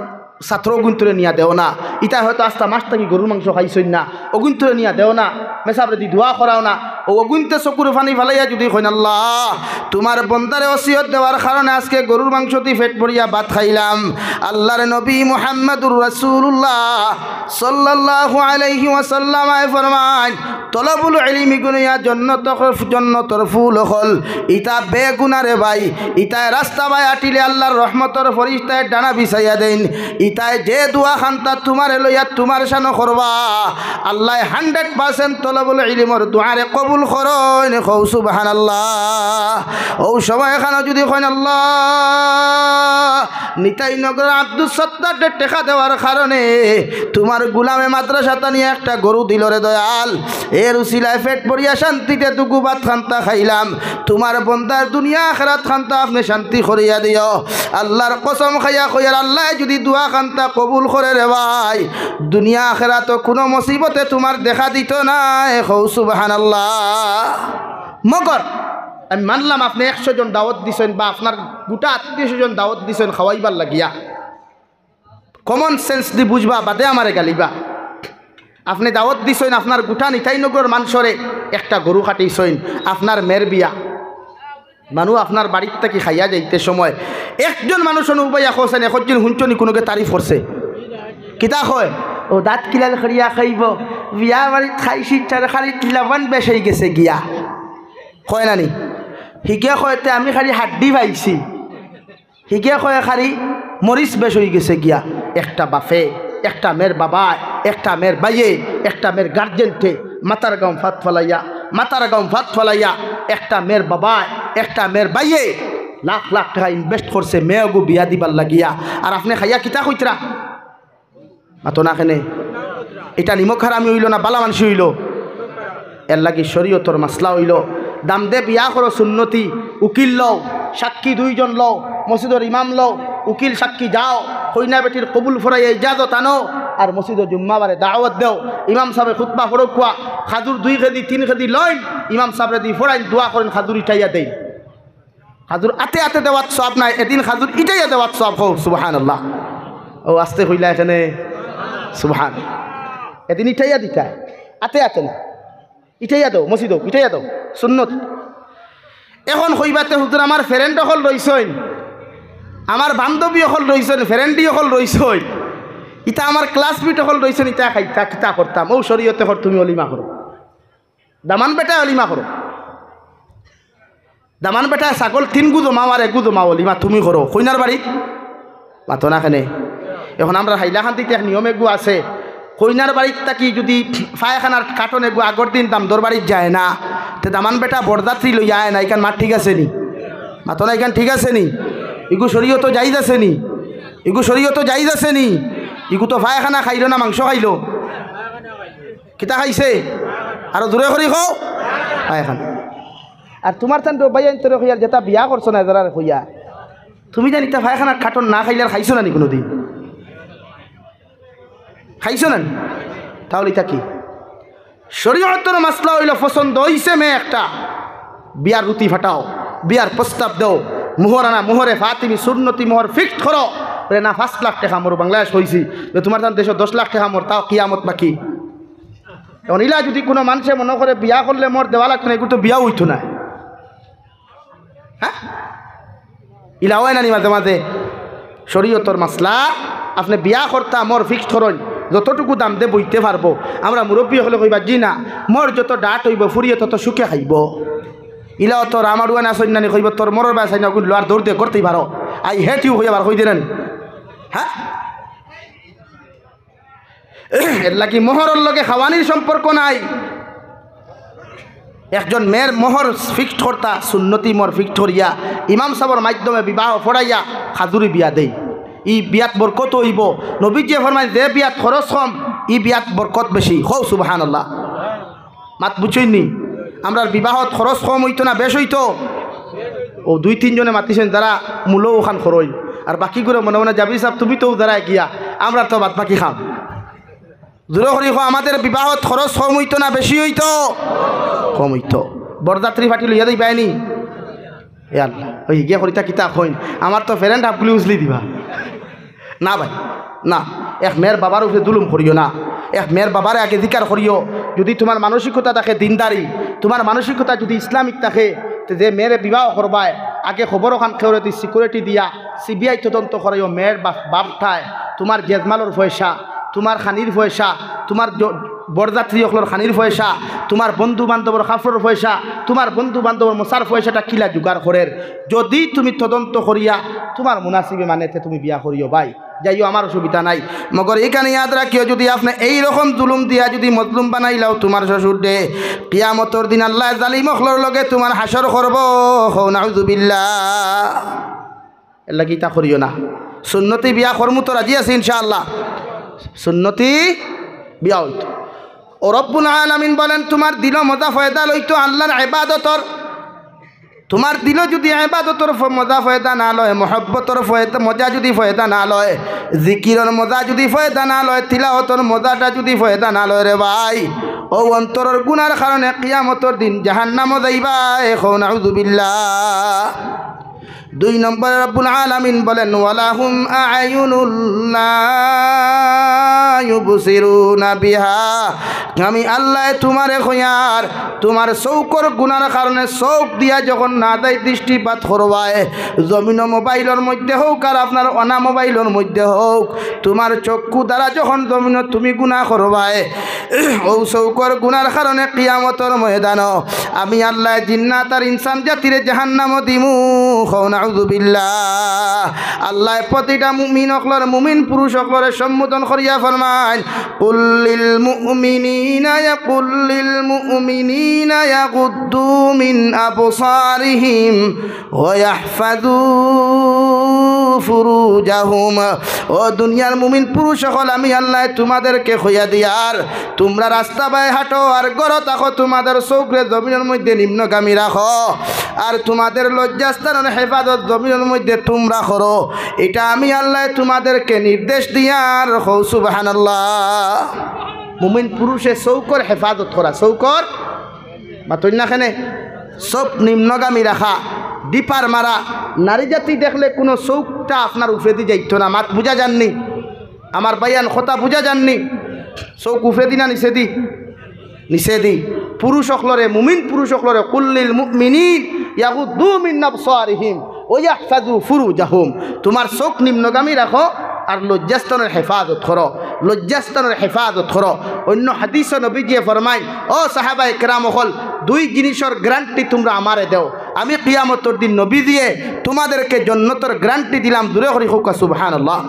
ছাত্র অগুইন্তরে নিয়া দেও না। ইতায় হয়তো আস্তা মাস থাকি গরুর মাংস খাইছইন না, অগুইন্তরে নিয়া দেও না। মেসাবরেদি দোয়া করাও না। অউ অগুইন্তে চকুর পানি ফালাইয়া যুদি কইন, "আল্লাহ, তুমার বন্দারে ওসিয়ত দেওয়ার কারণে আজকে গরুর মাংসদি পেট ভরিয়া ভাত খাইলাম।" আল্লাহর নবী মুহাম্মাদুর রাসূলুল্লাহ সাল্লাল্লাহু আলাইহি ওয়াসাল্লাম আয় ফরমাইন, তলবুল ইলমি গুনিয়া জন্নতর, জন্নতর ফুল অকল। ইতা বেগুনা রে ভাই, ইতায় রাস্তা বায় আটিলে আল্লাহর রহমতর ফিরিস্তায় ডানা বিছাইয়া দেইন। ইতায় যে দোয়া খান্তা তুমারে লইয়া তুমার শানো করবা, আল্লায় hundred percent তলবুল ইলমর দোয়ারে কবুল করইন। কও সুবহানাল্লাহ। অউ সময় খানো যুদি কইন, "আল্লাহ, নিতাই নগরর আব্দুস সত্তাররে টেকা দেওয়ার কারণে তুমার গুলামে মাদ্রাসাত আনিয়া একটা গরু দিলো রে দয়াল, এর উসিলায় পেট ভরিয়া শান্তিতে দুগু ভাত খান্তা খাইলাম, তুমার বন্দার দুনিয়া আখেরাত খান্তা আপনে শান্তি করিয়া দিও।" আল্লাহর কসম খাইয়া কইয়ার, আল্লায় যুদি দোয়া খান্তা কবুল করে রে ভাই, দুনিয়া আখেরাতো কুনু মুসিবতে তুমার দেখা দিতো নায়। কও সুবহানাল্লাহ। মগর আমি মানলাম, আপনে একশো জন দাওয়াত দিছইন বা আপনার গুটা আত্মীয় স্বজন দাওয়াত দিছইন খাওয়াইবার লাগিয়া, common sense দি বুঝবা, বাদে আমারে গালিবা। আপনে দাওয়াত দিছইন, আপনার গুটা নিতাই নগরর মানষরে একটা গরু কাটিছইন, আপনার মেয়ের বিয়া। মানু আপনার বাড়িত থাকি খাইয়া যাইতে সময় একজন মানুষ অনুবাইয়া কছেন, একজন হুনছনি কুনুগে তারিফ করছে? কিতা কয়? "ও দাঁত কিলাল করিয়া খাইব, বিয়া বাড়িত খাইছি, তরকারিত লবণ বেশ অই গেছে গিয়া।" কয় না নি? হিগে কয়, "তে আমি খালি হাড্ডি পাইছি।" হিগে কয়, "খালি মরিচ বেশ অই গেছে গিয়া।" একটা বাফে, একটা মেয়ের বাবায়, একটা মেয়ের বাইয়ে, একটা মেয়ের গার্জেন্টে মাতার গাম ফাত ফালাইয়া, মাতার গাম ফাত ফালাইয়া, একটা মেয়ের বাবায়, একটা মেয়ের বাইয়ে লাখ লাখ টেকা invest করছে মেয়েগু বিয়া দিবার লাগিয়া। আর আপনে খাইয়া কিতা কইতরা? মাতো না কেনে? ইটা নিমক হারামি অইলো না বালা মানষি অইলো? এর লাগি শরীয়তর মাসলা অইলো, দামদে বিয়া করো সুন্নতি, উকিল লও, সাক্ষী দুইজন লও, মসজিদর ইমাম লও, উকিল সাক্ষী যাও, কইনা বেটির কবুল ফড়াইয়া ইজাজত আনো, আর মসজিদো জুম্মাবারে দাওয়াত দেও, ইমাম সাবে খুতবা ফড়উক্কা, খাজুর দুই কেজি তিন কেজি লইন, ইমাম সাবরেদি ফড়াইন, দোয়া করইন, খাজুর ইটাইয়া দেইন। খাজুর আতে আতে দেওয়াত সওয়াব নায়, এদিন খাজুর ইটাইয়া দেওয়াত সওয়াব। কও সুবহানাল্লাহ। ও আস্তে কইলা এখানে সুবহান। এদিন ইটাইয়া দিতা, আতে আতে না, ইটাইয়া দেও, মসজিদো ইটাইয়া দেও, সুন্নত। এখন কইবা তে হুজুর আমার friend অকল রইছইন, আমার বান্ধবী অকল রইছইন, friend অকল রইছইন, ইতা আমার classmate অকল রইছইন, ইতা খাইতা কিতা করতাম? ও শরীয়তে কর তুমি অলিমা করো। দামান বেটায় অলিমা করো। দামান বেটায় ছাগল তিনগু জমাও আর এগু জমাও অলিমা তুমি করো। কইনার বাড়িত মাতো না কেনে? এখন আমরার হাইলাকান্দিত এক নিয়ম এগু আছে, কইনার বাড়িত থাকি যুদি পায়খানার কার্টন এগু আগর দিন দামদর বাড়িত যায় না, তে দামান বেটা বরযাত্রী লইয়া আয় না, ইখান মাত ঠিক আছে নি? মাতো না, ইখান ঠিক আছে নি? ইগু শরীয়তো জাইজ আছে নি? ইগু শরীয়তো জাইজ আছে নি? ইগু তো পায়খানা খাইলো না মাংস খাইলো? কিতা খাইছে? আরো জোরে করি কও। পায়খানা। আর তুমার তান ভাইয়াইন্তরে কইয়ার যেতা বিয়া করছো না, যারারে কইয়া, তুমি জানি তা পায়খানার কার্টন না খাইলে আর খাইছো না নি কুনুদিন? খাইছো না নি? তাহলে ইতা কি? শরীয়তর মাসলা অইলো, পছন্দ অইছে মেয়ে একটা, বিয়ার রুটি ফাটাও, বিয়ার প্রস্তাব দেও, মোহর আনা, মোহরে ফাতিমি সুন্নতি মোহর fixed করো। রে না, পাঁচ লাখ টেকা মোর, বাংলাদেশ কইছি যে তুমার তান দেশো দশ লাখ টেকা মোর, তাও কিয়ামত বাকি। এখন ইলা যুদি কুনু মানষে মনো করে বিয়া করলে মোর দেওয়া লাগতো না, এগু তো বিয়াউ অইতো নায়। হ্যাঁ, ইলা অয় না নি মাঝে মাঝে? শরীয়তর মাসলা, আপনে বিয়া করতা মোর fixed করইন, যতটুকু দামদে বইতে পারবো। আমরা মুরব্বি অকলে কইবা, "জি না, মোর যত ডাট অইবো, ফুরিয়ে তত সুখে খাইবো।" ইলা অত রামাড়ুয়া না সৈন্যানি কইবো, "তোর মরর বায় চাই না, ওগুন লোয়ার দৌড় দে করতেই পারো।" I hate you কইয়া বার কই দিলেন। হ্যাঁ? এর লাগি মোহরর লগে খাওয়ানির সম্পর্ক নাই। একজন মেয়ের মোহর fixed করতা, সুন্নতি মোহর fixed করিয়া ইমাম সাবর মাধ্যমে বিবাহ পড়াইয়া খাজুরি বিয়া দেই। ই বিয়াত বরকত অইবো। নবীজিয়ে ফরমাইন, "যে বিয়াত খরচ কম, ই বিয়াত বরকত বেশি।" কও সুবহানাল্লাহ। মাত বুঝছইন নি? আমরার বিবাহত খরচ কম অইতো না বেশ অইতো? ও দুই তিনজনে মাতিছইন যারা মূলো অখান খরচ, আর বাকিগুলো মনে মনে, "জাবির সাব, তুমি তো যারা গিয়া, আমরার তো বাদ বাকি খাম।" জোরে করি কও, আমাদের বিবাহত খরচ কম অইতো না বেশি অইতো? কম অইতো। বরযাত্রী পার্টি লইয়া যাইবায় নি? এ আল্লাহ, ওই গিয়া করিতা কিতা কইন, আমার তো friend হাফগুলি উজলি দিবা। না ভাই, না, এক মেয়ের বাবার উপরে জুলুম করিও না। এক মেয়ের বাবারে আগে জিকার করিও। যদি তুমার মানসিকতা থাকে দিনদারি, তুমার মানসিকতা যদি ইসলামিক থাকে, তে যে মেয়েরে বিবাহ করবায়, আগে খবর ওখান কেউরে দি সিকিউরিটি দিয়া সিবিআই তদন্ত করাইও। মেয়ের বাপ, বাপ ঠায়, তুমার জেজমালর পয়সা, তুমার খানির পয়সা, তুমার জ-, বরযাত্রী অকলর খানির পয়সা, তুমার বন্ধু বান্ধবর কাপড়র পয়সা, তুমার বন্ধু বান্ধবর মশার পয়সাটা কিলা জোগাড় করের, যদি তুমি তদন্ত করিয়া তুমার মুনাসিবে মানে, তে তুমি বিয়া করিও ভাই। যাইও, আমার অসুবিধা নাই। মগর ইখান ইয়াদ রাখিও, যদি আপনে এই রকম জুলুম দিয়া যদি মজলুম বানাইলাও তুমার শ্বশুররে, কিয়ামতর দিন আল্লায় জালিম অকলর লগে তুমার হাশর করবো। কও নাউজুবিল্লাহ। এরলাগি ইতা করিও না। সুন্নতি বিয়া করমু তো রাজি আছি ইনশাআল্লাহ। সুন্নতি বিয়া অইতো। ও রব্বুল আলামিন বলেন, তুমার দিলো মজা ফয়দা লইতো আল্লার ইবাদতর। তুমার দিলো যদি ইবাদতর ফ-, মজা ফয়দা না লয়, মহব্বতর ফয়দা, মজা যদি ফয়দা না লয়, জিকিরর মজা যদি ফয়দা না লয়, তিলাওতর মজাটা যদি ফয়দা না লয় রে ভাই, অউ অন্তরর গুনার কারণে কিয়ামতর দিন জাহান্নামো যাইবায়। কও নাউজুবিল্লাহ। দুই নম্বরে রব্বুল আলামিন বলেন, "ওয়ালাহুম আ'য়ুনুল লা ইউবসিরুনা বিহা।" আমি আল্লায় তুমারে কইয়ার, তুমার চউখর গুনার কারণে চউখ দিয়া যখন নাজাইজ দৃষ্টিপাত করবায়, জমিনো মোবাইলর মধ্যে হউক আর আপনার অনা মোবাইলর মধ্যে হউক, তুমার চক্ষু দ্বারা যখন জমিনো তুমি গুনা করবায়, অউ চউখর গুনার কারণে কিয়ামতর ময়দানো আমি আল্লায় জিন্নাত আর ইনসান জাতিরে জাহান্নামো দিমু। কও নাউজুবিল্লাহ। আল্লায় প্রতিটা মুমিন অকলর, মুমিন পুরুষ অকলরে সম্বোধন করিয়া ফরমাইন, "কুল্লিল মুমিনিনা ইয়া-, কুল্লিল মুমিনিনা ইয়াগুদ্দু মিন আবসারিহিম ওয়া ইয়াহফাজু ফুরুজাহুম।" ও দুনিয়ার মুমিন পুরুষ অকল, আমি আল্লায় তুমাদেরকে কইয়া দিয়ার, তুমরা রাস্তা বায় হাঁটো আর ঘরো থাকো, তুমাদের চউখরে জমিনর মধ্যে নিম্নগামী রাখো, আর তুমাদের লজ্জাস্থানর হেফাজত জমিনর মধ্যে তুমরা করো। ইটা আমি আল্লায় তুমাদেরকে নির্দেশ দিয়ার। কও সুবহানাল্লাহ। মুমিন পুরুষে চউখর হেফাজত করা, চউখর মাতইন না কেনে? চউখ নিম্নগামী রাখা, ডিপার মারা। নারী জাতি দেখলে কুনু চউখটা আপনার উপরেদি যাইতো না। মাত বুঝা যারনি? আমার ভাইয়াইন, কথা বুঝা যারনি? চউখ উপরেদি না নিচেদি? নিচেদি। পুরুষ অকলরে, মুমিন পুরুষ অকলরে, "কুল্লিল মুমিনিন ইয়াগুদ্দু মিন আবসারিহিম ওয়া ইয়াহফাজু ফুরুজাহুম।" তুমার চউখ নিম্নগামী রাখো আর লজ্জাস্থানর হেফাজত করো, লজ্জাস্থানর হেফাজত করো। অইন্য হাদিসো নবীজিয়ে ফরমাইন, "ও সাহাবায়ে কেরাম অকল, দুই জিনিসর গ্যারান্টি তুমরা আমারে দেও, আমি কিয়ামতর দিন নবীজিয়ে তুমাদেরকে জন্নতর গ্যারান্টি দিলাম।" জুরে করি কউক্কা সুবহানাল্লাহ।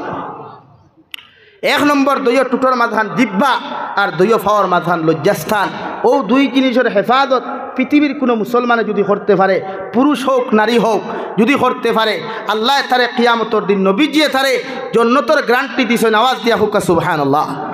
এক নম্বর, দুইও টুটর মাঝখান জিব্বা আর দুইও পাওর মাঝখান লজ্জাস্থান। অউ দুই জিনিসর হেফাজত পৃথিবীর কুনু মুসলমানে যুদি করতে পারে, পুরুষ হউক, নারী হউক, যুদি করতে পারে, আল্লায় তারে কিয়ামতর দিন নবীজিয়ে তারে জন্নতর গ্যারান্টি দিছইন। আওয়াজ দিয়া কউক্কা সুবহানাল্লাহ।